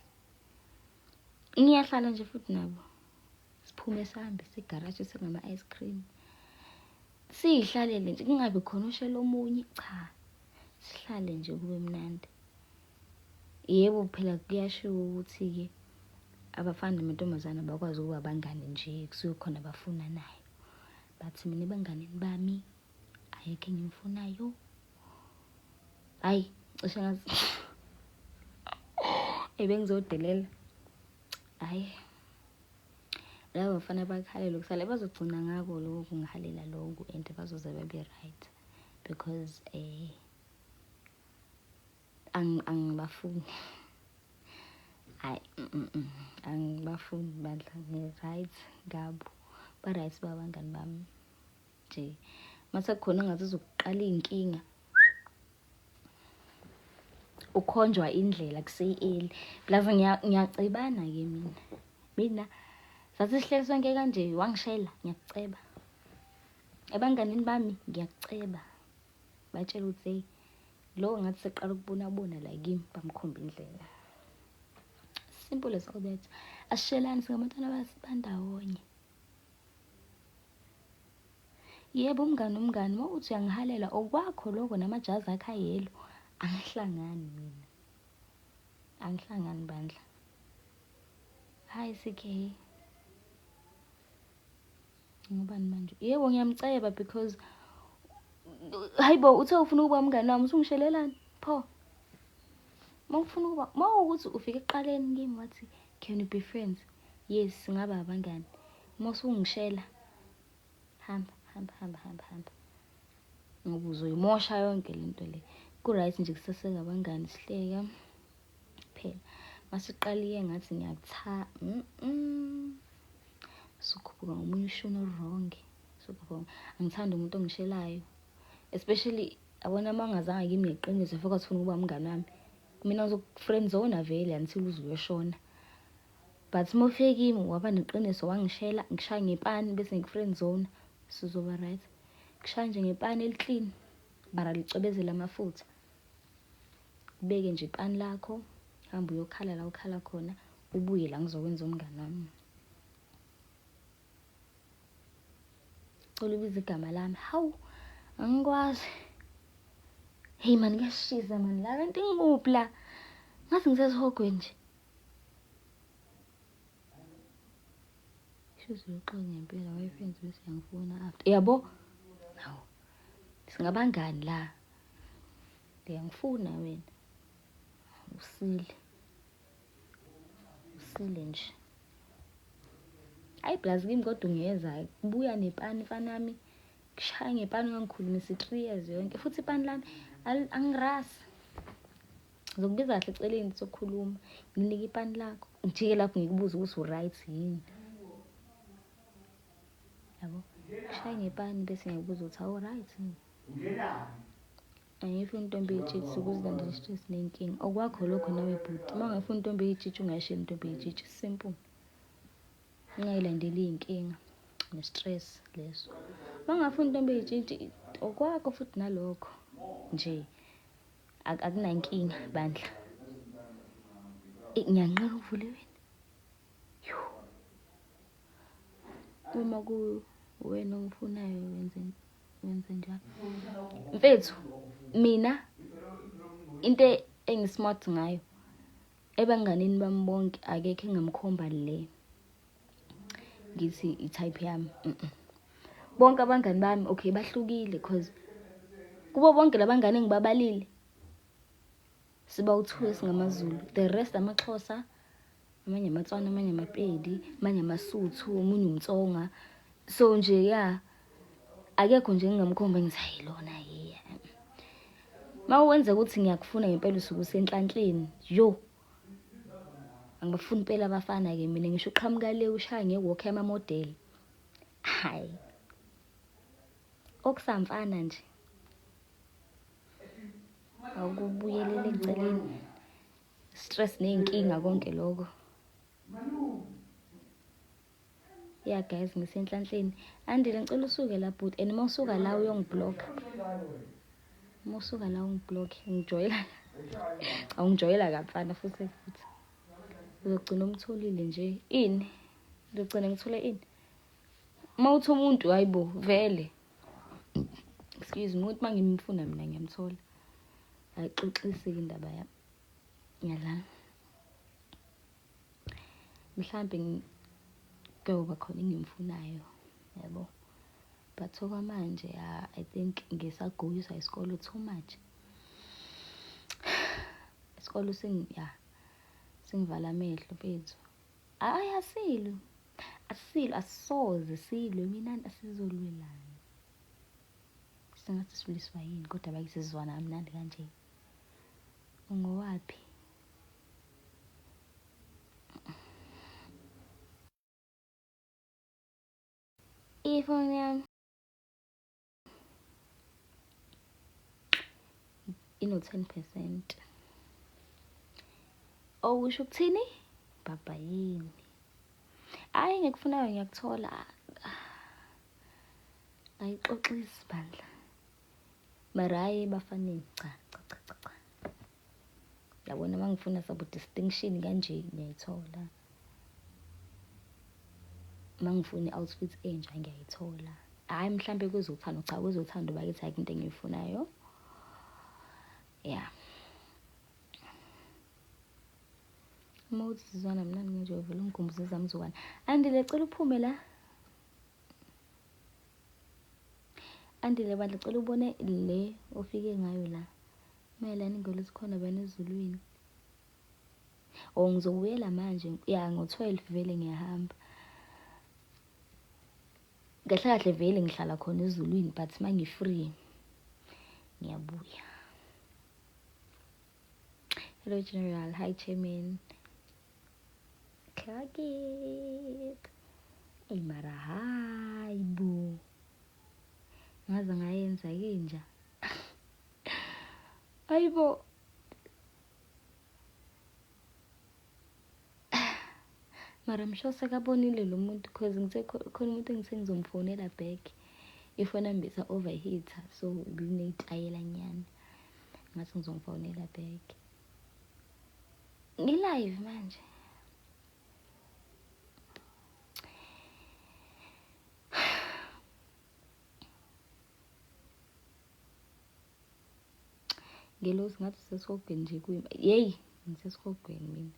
Ngiyahlala nje futhi nabo. Siphume sihambe sigaraje singama-ice cream. Siyihlalele nje kungabi khona oshela omunye cha. Sihlale nje kube mnandi. Yebo phela kuyashiwo ukuthi-ke abafana namantombazane abakwazi ukuba abangani nje kusuke khona abafunanayo. But mina ebanganini bami ayikho engimfunayo. Hayi cishe ngazi ebengizodelela. Hayi laba bafana bakhalela ukusala bazogcina ngako lokho kungihalela lokhu and bazoze babe right because angibafuni. Hayi angibafuni bandla ngi-right ngabo. Ba-right babangani bami nje. Mase kukhona engathi uzokuqala iy'nkinga ukhonjwa indlela kuse-early. Plus ngiyacebana-ke mina. Mina sathi sihleli sonke kanje wangishela ngiyakuceba. Ebanganini bami ngiyakuceba. Batshela ukuthi hey, lo ngathi seqala ukubona bona la kimi, bamkhomba indlela. Simple as all that. Asishelani, singabantwana bandawonye. Yebo umngani umngani, uma uthi uyangihalela okwakho lokho namajazi akho ayelo, angihlangani mina. Angihlangani bandla. Hayi CK. Ngubani manje? Yebo ngiyamceba because hayibo uthe ufuna ukuba umngani wami usungishelelani pho? Uma ufuna ukuba, uma ukuthi ufike ekuqaleni kimi wathi can we be friends? Yes, singaba abangani. Uma usungishela hamba hamba hamba hamba hamba. Ngoba uzoyimosha yonke lento le. Ku-right nje kusaseka abangani sihleka phela. Masiqaliye ngathi ngiyakutha Sukhuphuka ngomunye ushuni o-wrong. Sukhuphuka. Angithandi umuntu ongishelayo. Especially yabona uma ungazange kimi ngeqiniso fika ufuna ukuba umngani wami. Mina ngizoku-friend zone vele until uze uyoshona. But uma ufike kimi waba neqiniso wangishela ngishaya ngepani bese ngiku-friend zone sizoba right. Kushaya nje ngepani eli-clean mara licwebezela amafutha. Ubeke nje ipani lakho, hamba uyokhala la ukhala khona, ubuye la ngizokwenza umngani wami. Cela ubize igama lami. Hawu, angikwazi. Hey man, kuyashisa man la kanti ngikuphi la? Ngathi ngisesihogweni nje. Shuthi uyoxoxa ngempela boyfriends bese yangifuna after. Yabo? Hawu. Singabangani la. Uyangifuna wena. Usile. Usile nje. Hayi plus kimi kodwa ungeza kubuya nepani mfana wami. Kushaya ngepani ungangikhulumisi 3 years yonke futhi ipani lami angirasi. Ngizokubiza kahle eceleni sokhuluma. Nginike ipani lakho. Ngijike lapho ngikubuze ukuthi u-right yini. Yabo? Kushaya ngepani bese ngiyakubuza ukuthi awu-right yini. Angifuni intombi eyitshitshi ukuzilandela i-stress nenkinga. Okwakho lokho nawe bhuti. Uma ungafuni intombi eyitshitshi ungayisheli intombi eyitshitshi. Simple. Ungayilandeli iy'nkinga ne-stress leso. Uma ungafuni intombi eyitshitshi okwakho futhi nalokho nje. Akunankinga bandla. Ngiyanqena ukuvula iwindi. Yho. Uma kuwena ongifunayo wenze wenze njalo. Mfethu mina into engismart ngayo ebanganini bami bonke akekho engamkhomba le ngithi i-type yami. Bonke abangani bami okay bahlukile cause kubo bonke labangani engibabalile siba u-two esingamaZulu, the rest amaXhosa, amanye amaTswana, amanye amaPedi, amanye amaSuthu, omunye umTsonga. So nje ya akekho nje engingamkhomba ngithi hayi lona yiya. Uma wenza ukuthi ngiyakufuna ngempela usuke usenhlanhleni, yo. Angibafuni impela abafana-ke mina ngisho uqhamuka le ushaya nge-walk yamamodeli. Hhayi. Okusamfana nje. Awukubuyelele eceleni. Stress ney'nkinga konke lokho. Yeah guys, ngisenhlanhleni. Andile ngicela usuke la bhuti and uma usuka la uyongiblock. Uma usuka la ungiblock ngijwayela. Awungijwayela kamfana futhi futhi. Uzogcina umtholile nje. Ini? Ngizogcina ngithole ini? Uma uthi umuntu hayibo vele. Excuse me, umuntu uma ngimfuna mina ngiyamthola. Ayixoxiseki indaba yami. Ngiyadlala. Mhlambe kuyoba khona engimfunayo yabo. But okwamanje I think ngisagoyiswa isikolo too much. Isikolo ya singivala amehlo mfethu. Hhayi asilwi, asilwi asisoze silwe mina asizolwelana. Sengathi silwiswa yini kodwa bakithi sizwana kamnandi kanje. Ungowaphi? Ifoni yami ino-10 percent. Okusho ukuthini? Baba yini? Hhayi engikufunayo ngiyakuthola. Ayixoxisi bandla. Mara hhayi ebafaneni, cha cha cha cha cha. Yabona uma ngifuna sabo distinction kanje ngiyayithola. Uma ngifuna i-outfit entsha ngiyayithola. Hhayi mhlampe kwezothando, cha kwezothando bakithi ayikho into engiyifunayo. Yeah. Uma uthi sizwana mnandi nje uvele ungikhumbuze ezami zokwana. Andile cela uphume la. Andile bandla cela ubone le ofike ngayo la. Mayelana ingolo sikhona bani ezulwini. Oh ngizobuyela manje ya ngo-12 vele ngiyahamba. Kahle kahle vele ngihlala khona ezulwini but uma ngi-free ngiyabuya. Hello General, hi Chairman. Clock it. Ey mara hayi bo. Ngaze ngayenza ke nja. Hayibo. Mara I'm sure sekabonile lo muntu cause ngithe khona umuntu engithe ngizomfonela back. Ifoni yami bisa overheater so ibineyitayela nyana. Ngathi ngizomfonela back. Ngi-live manje. Ngelosi ngathi usesihogweni nje kuyima. Yeyi, ngisesihogweni mina.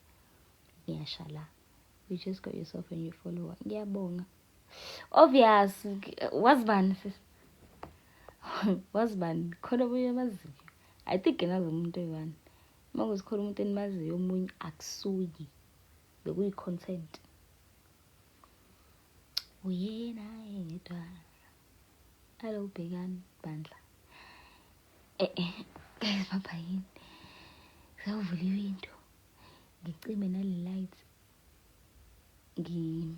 Ngiyasha la. You just got yourself a new follower. Ngiyabonga. Obvious, wazi bani sis? Wazi bani? Khona omunye amaziyo. I think ngiyazi umuntu oyi-one. Uma kuthi khona umuntu enimaziyo omunye akusuye. Bekuyi-content. Uyena yedwa. Hello bhekani bandla. Eh eh, guys baba yini? Sewuvula iwindow. Ngicime nale light. Ngi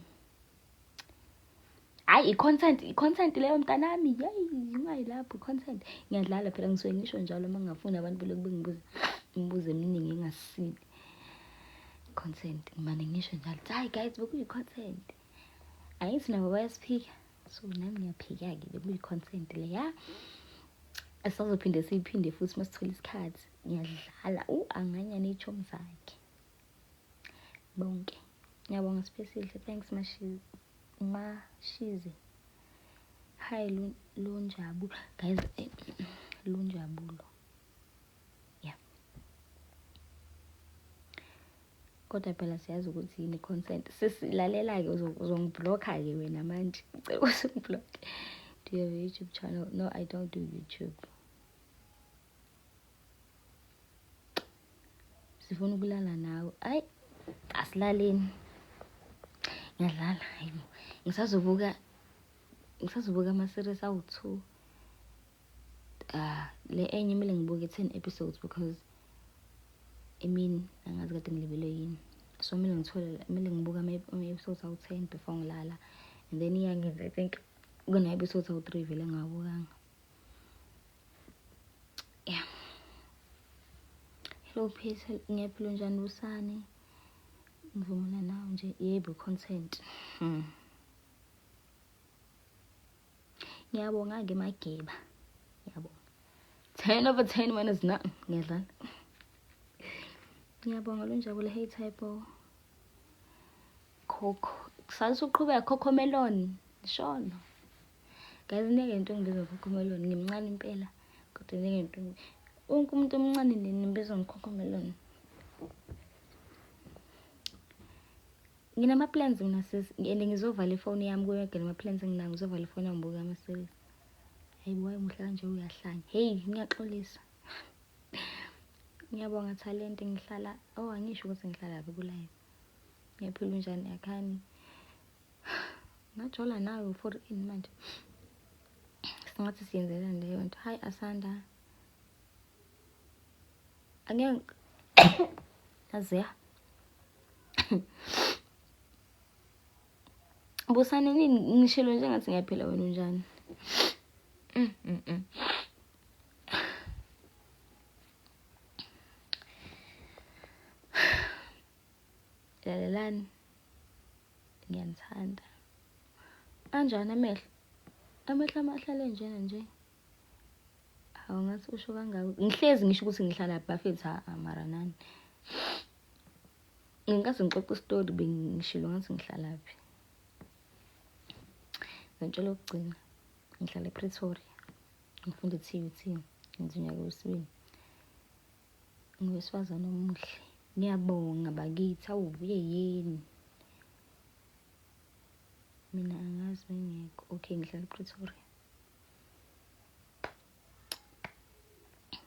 Hayi i-content, i-content leyo mntanami. Yeyi, ungayilapho i-content. Ngiyadlala phela ngisuke ngisho njalo uma ngingafuni abantu belokhu bengibuza imibuzo eminingi engasile. Content, ngimane ngisho njalo. Hayi guys, bekuyi-content. Angithi nabo bayasiphika. So nami ngiyaphika-ke bekuyi-content leya. Esizophinde siyiphinde futhi uma sithola isikhathi. Ngiyadlala. Anganya ney'chomi zakhe. Bonke. Ngiyabonga Siphesihle. Thanks Mashize. Mashize. Hi Lunjabulo. Guys, Lunjabulo. Yeah. Kodwa phela siyazi ukuthi yini consent. Sisilalela-ke uzongiblocka-ke wena manje. Ngicela ukuthi ungiblock. Do you have a YouTube channel? No, I don't do YouTube. Sifuna ukulala nawe. Ayi, asilaleni. Ngiyadlala, hayibo. Ngisazobuka ama-series awu-2. Le enye kumele ngibuke 10 episodes because emini angazi kade ngilibele yini. So kumele ngithole kumele ngibuke ama-episodes awu-10 before ngilala. And then iyangenza I think kuna episodes awu-3 vele engingawabukanga. Yeah. Hello Peter, ngiyaphila njani Busani? Ngivumela nawe nje yebo content. Ngiyabonga ke Mageba. Ngiyabonga. 10 over 10 minus 9. Ngiyadlala. Ngiyabonga Lunjabulo. Hey Typo. Coco. Kusasa uqhubeka Coco Melon. Shono. Guys, ngeke into engibiza Coco Melon. Ngimncane impela. Kodwa ngeke into wonke umuntu omncane nimbiza ngeCoco Melon. Nginama-plans mina sis and ngizovala ifoni yami kuyo yonke lama-plans enginawo ngizovala ifoni yami ngibuke ama-series. Hayi bo, muhle kanje uyahlanya. Hey, ngiyaxolisa. Ngiyabonga Talente ngihlala oh angisho ukuthi ngihlala laphi ku-live. Ngiyaphila unjani akhani? Ngajola nawe for ini manje? Singathi siyenzelani leyo nto. Hi Asanda. Angeke aziya. Busani nini ngishilo nje ngathi ngiyaphila wena unjani? Lalelani. Ngiyanithanda. Anjani amehlo? Amehlo amahlale njena nje. Hawu ngathi usho kangako. Ngihlezi ngisho ukuthi ngihlala bafethu ha mara nani. Ngenkathi ngixoxa isitori bengishilo ngathi ngihlalaphi. Ngentshela okugcina ngihlala ePretoria. Ngifunda e-TUT ngenza unyaka wesibili. Ngowesifazane omuhle. Ngiyabonga bakithi awu yeyeni. Mina angazi bengekho. Okay ngihlala ePretoria.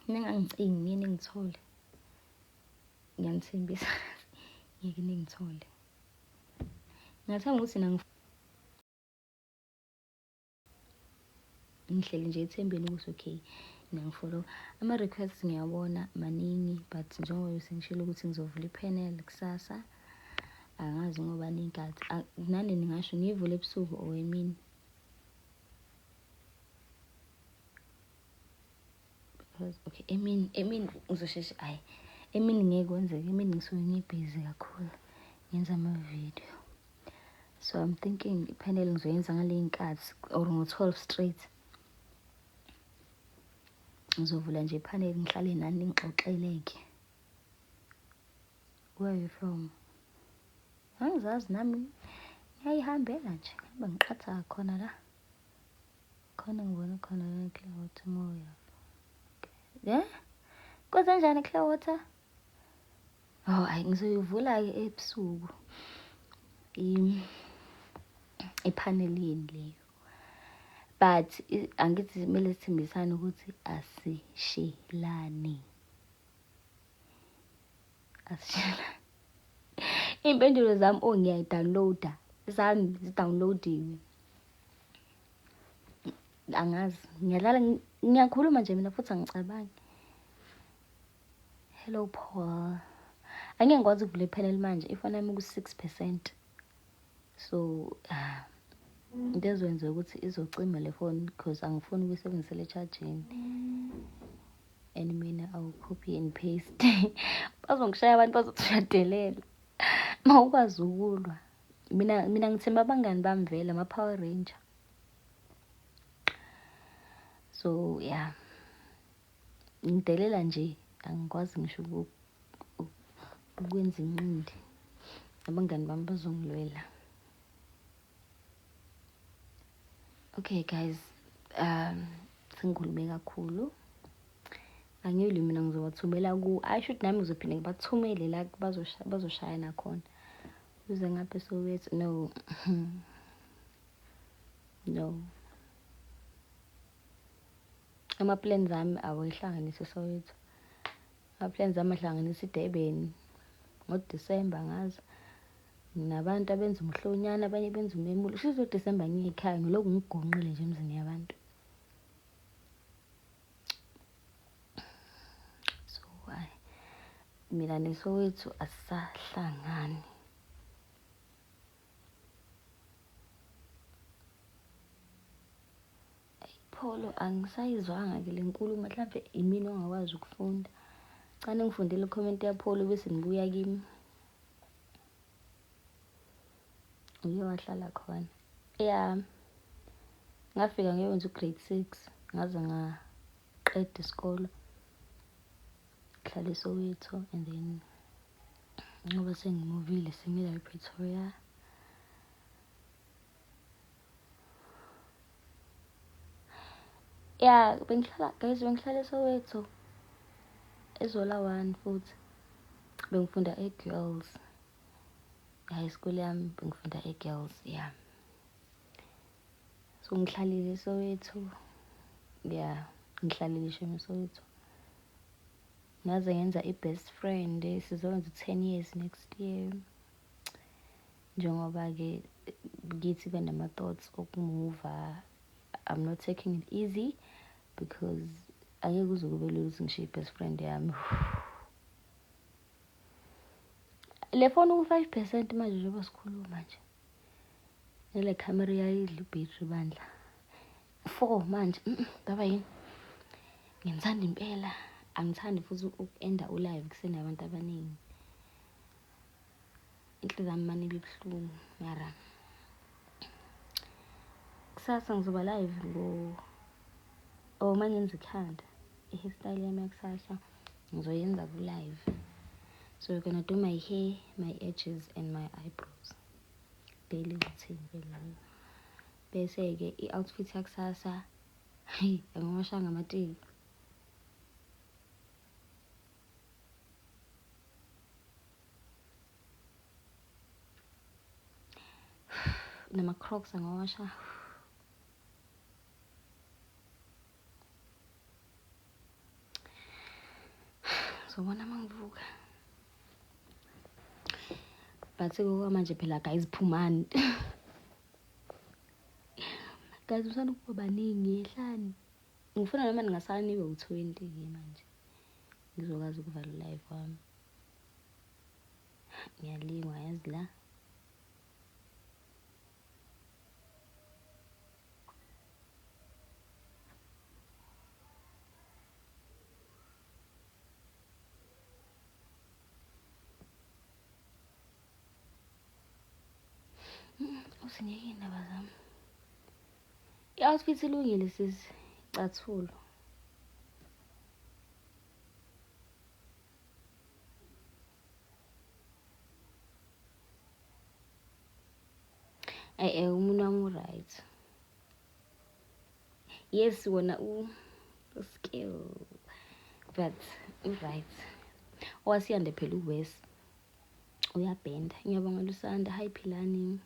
Ningangicingi ngeke ningithole. Ngiyanithembisa ngeke ningithole. Ngingathanda ukuthi ngihleli nje ethembeni ukuthi okay niyangifollow. Ama-requests ngiyawabona maningi but njengoba sengishilo ukuthi ngizovula i-panel kusasa angazi ngoba ninkathi nani ningasho ngiyivule ebusuku or emini because okay emini emini ngizosheshe ayi emini ngeke kwenzeke emini ngisuke ngibhizi kakhulu ngenza ama-video so I'm thinking i-panel ngizoyenza ngale nkathi or ngo-12 straight ngizovula nje i-panel ngihlale nani ningixoxele-ke. Where are you from? Angizazi nami ngiyayihambela nje ngihamba ngiqhatha khona la khona ngibona khona la Clearwater Moya. Yeah? Kwenzenjani Clearwater? Oh, hayi ngizoyivula-ke ebusuku i-panel yeni leyo. But angithi kumele sithembisane ukuthi asishelani. Asishelani. Iy'mpendulo zami oh ngiyayi-download-a zami zi-download-iwe. Angazi ngiyadlala ngiyakhuluma nje mina futhi angicabangi. Hello Paul. Angeke ngikwazi ukuvula i-panel manje ifoni yami ku-6%. So into ezoyenza ukuthi izocima le phone because angifuni ukuyisebenzisela e-charging. And mina I will copy and paste. Bazongishaya abantu bazothi uyadelela. Mawukwazi ukulwa. Mina ngithemba abangani bami vele ama-Power Ranger. So yeah. Ngidelela nje angikwazi ngisho ukwenza inqindi. Abangani bami bazongilwela. Okay guys, sengikhulume kakhulu. Angiyoli mina ngizobathumela ku I should nami ngizophinde ngibathumele la bazoshayana khona. Uze ngapha eSoweto no. No. Ama-plans ami awayihlanganisi eSoweto. Ama-plans ami ahlanganisa iDurban ngoDisemba ngazi. Nginabantu abenza umhlonyana abanye benza umemulo. Shuthi uDisemba ngiye ekhaya ngilokhu ngigonqile nje emzini yabantu. So mina neSoweto asisahlangani. Pholo angisayizwanga ke le nkulumo mhlawumbe imina ongakwazi ukufunda. Cane ngifundele i-comment yaPholo bese nibuya kimi. Uye wahlala khona. Yeah. Ngafika ngiyowenza u-grade 6 ngaze ngaqeda isikolo. Ngihlala eSoweto and then ngoba sengimuvile sengila ePretoria. Yeah, bengihlala guys bengihlala eSoweto. eZola 1 futhi. Bengifunda e-Girls. High school yami bengifunda e-Girls, yeah. So ngihlalile eSoweto. Yeah, ngihlalile shame eSoweto. Ngaze ngenza i-best friend sizowenza 10 years next year. Njengoba ke kithi benama thoughts okumuva. I'm not taking it easy because angeke kuze kube lula ukuthi ngishiye i-best friend yami. Le phone u-5% manje njengoba sikhuluma nje. Nale camera iyayidla ibhetri bandla. 4 manje. Baba yini? Ngimthanda impela. Angithandi futhi uku-enda u-live kusenabantu abaningi. Inhliziyo yami mane ibe buhlungu mara kusasa ngizoba live ngo oh mangenza ikhanda. I-hairstyle yami yakusasa ngizoyenza ku-live. So we're gonna do my hair, my edges and my eyebrows. Daily routine ke leyo. Bese-ke i-outfit yakusasa, hayi, angiwashanga amateki. Nama-crocs angawasha. Ngizobona uma ngivuka. But okwamanje phela guys, phumani. Guys, usanda ukuba baningi, yehlani. Ngifuna noma ningasala nibe u-20 ke manje. Ngizokwazi ukuvala live wami. Ngiyalingwa yazi la. Uzinike iy'ndaba zami. I-outfit ilungile sisi, icathulo. Eh umuntu wami u-right. Yes, wona u-skill but u-right. Owasiyande phela u-worse. Uyabhenda. Ngiyabonga Lusanda. Hi Philani.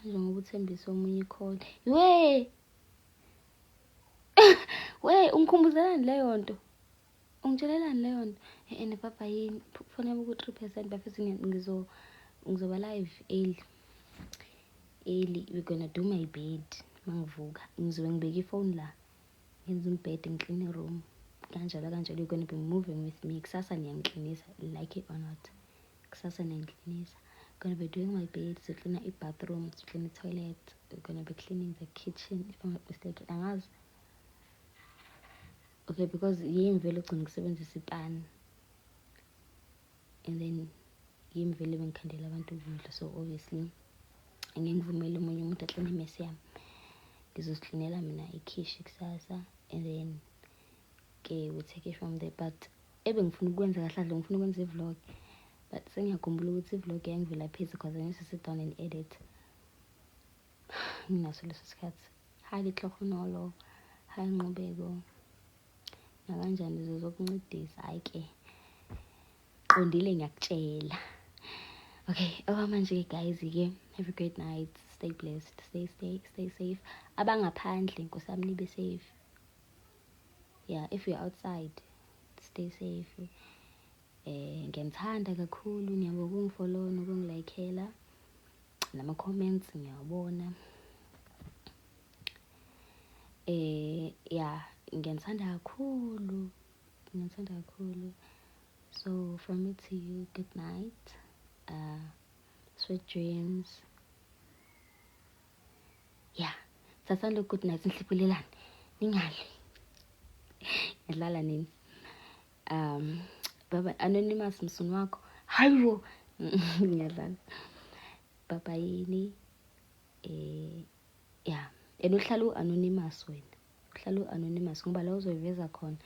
Manje ngoba uthembise omunye i-call. We! We, ungikhumbuzelani leyo nto? Ungitshelelani leyo nto? And papa yini? Phone yami ku-3% bafethu, ngizoba live early. Early we're gonna do my bed mangivuka. Ngizobe ngibeka ifoni la. Ngenza umbhede, ngikline room. Kanjalo kanjalo, you're gonna be moving with me. Kusasa niyangiklinisa, like it or not. Kusasa niyangiklinisa. Gonna be doing my bed, siklina i-bathroom, siklina i-toilet. We're gonna be cleaning the kitchen, if I'm not mistaken. Angazi. Okay, because yimi vele ugcina ukusebenzisa ipani. And then yimi vele bengikhandela abantu ukudla, so obviously angeke ngivumele omunye umuntu akline i-mess yami. Ngizoziklinela mina ikhishi kusasa and then ke we take it from there. But ebengifuna ukwenza kahle kahle, ngifuna ukwenza i-vlog. But sengiyakhumbula ukuthi i-vlog yangivilaphisa because I need to sit down and edit. Nginaso leso sikhathi. Hi Lehlohonolo, hi Nqubeko. Nakanjani zizokuncedisa, hhayi ke. Qondile ngiyakutshela. Okay, okwamanje guys ke, have a great night. Stay blessed, stay safe. Abangaphandle Nkosi yami nibe safe. Yeah, if you're outside, stay safe. Ngiyanithanda kakhulu, ngiyabonga ukungifollow nokungilaykhela. Nama comments ngiyawabona. Yeah, ngiyanithanda kakhulu. Ngiyanithanda kakhulu. So from me to you, good night. Sweet dreams. Yeah, thathani lo good night nihliphulelane. Ningadli. Ngiyadlala nini. Baba anonymous msunu wakho. Hayibo. Ngiyadlala. Baba yini? Yeah, and uhlala u-anonymous wena. Uhlala u-anonymous ngoba la uzoyiveza khona.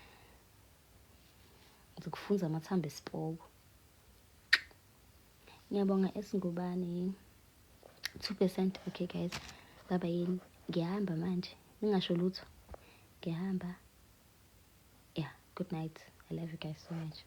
Ngikufunza amathambo esipoko. Ngiyabonga esingubani. 2%. Okay guys. Baba yini? Ngiyahamba manje. Ningasho lutho. Ngiyahamba. Yeah, good night. I love you guys so much.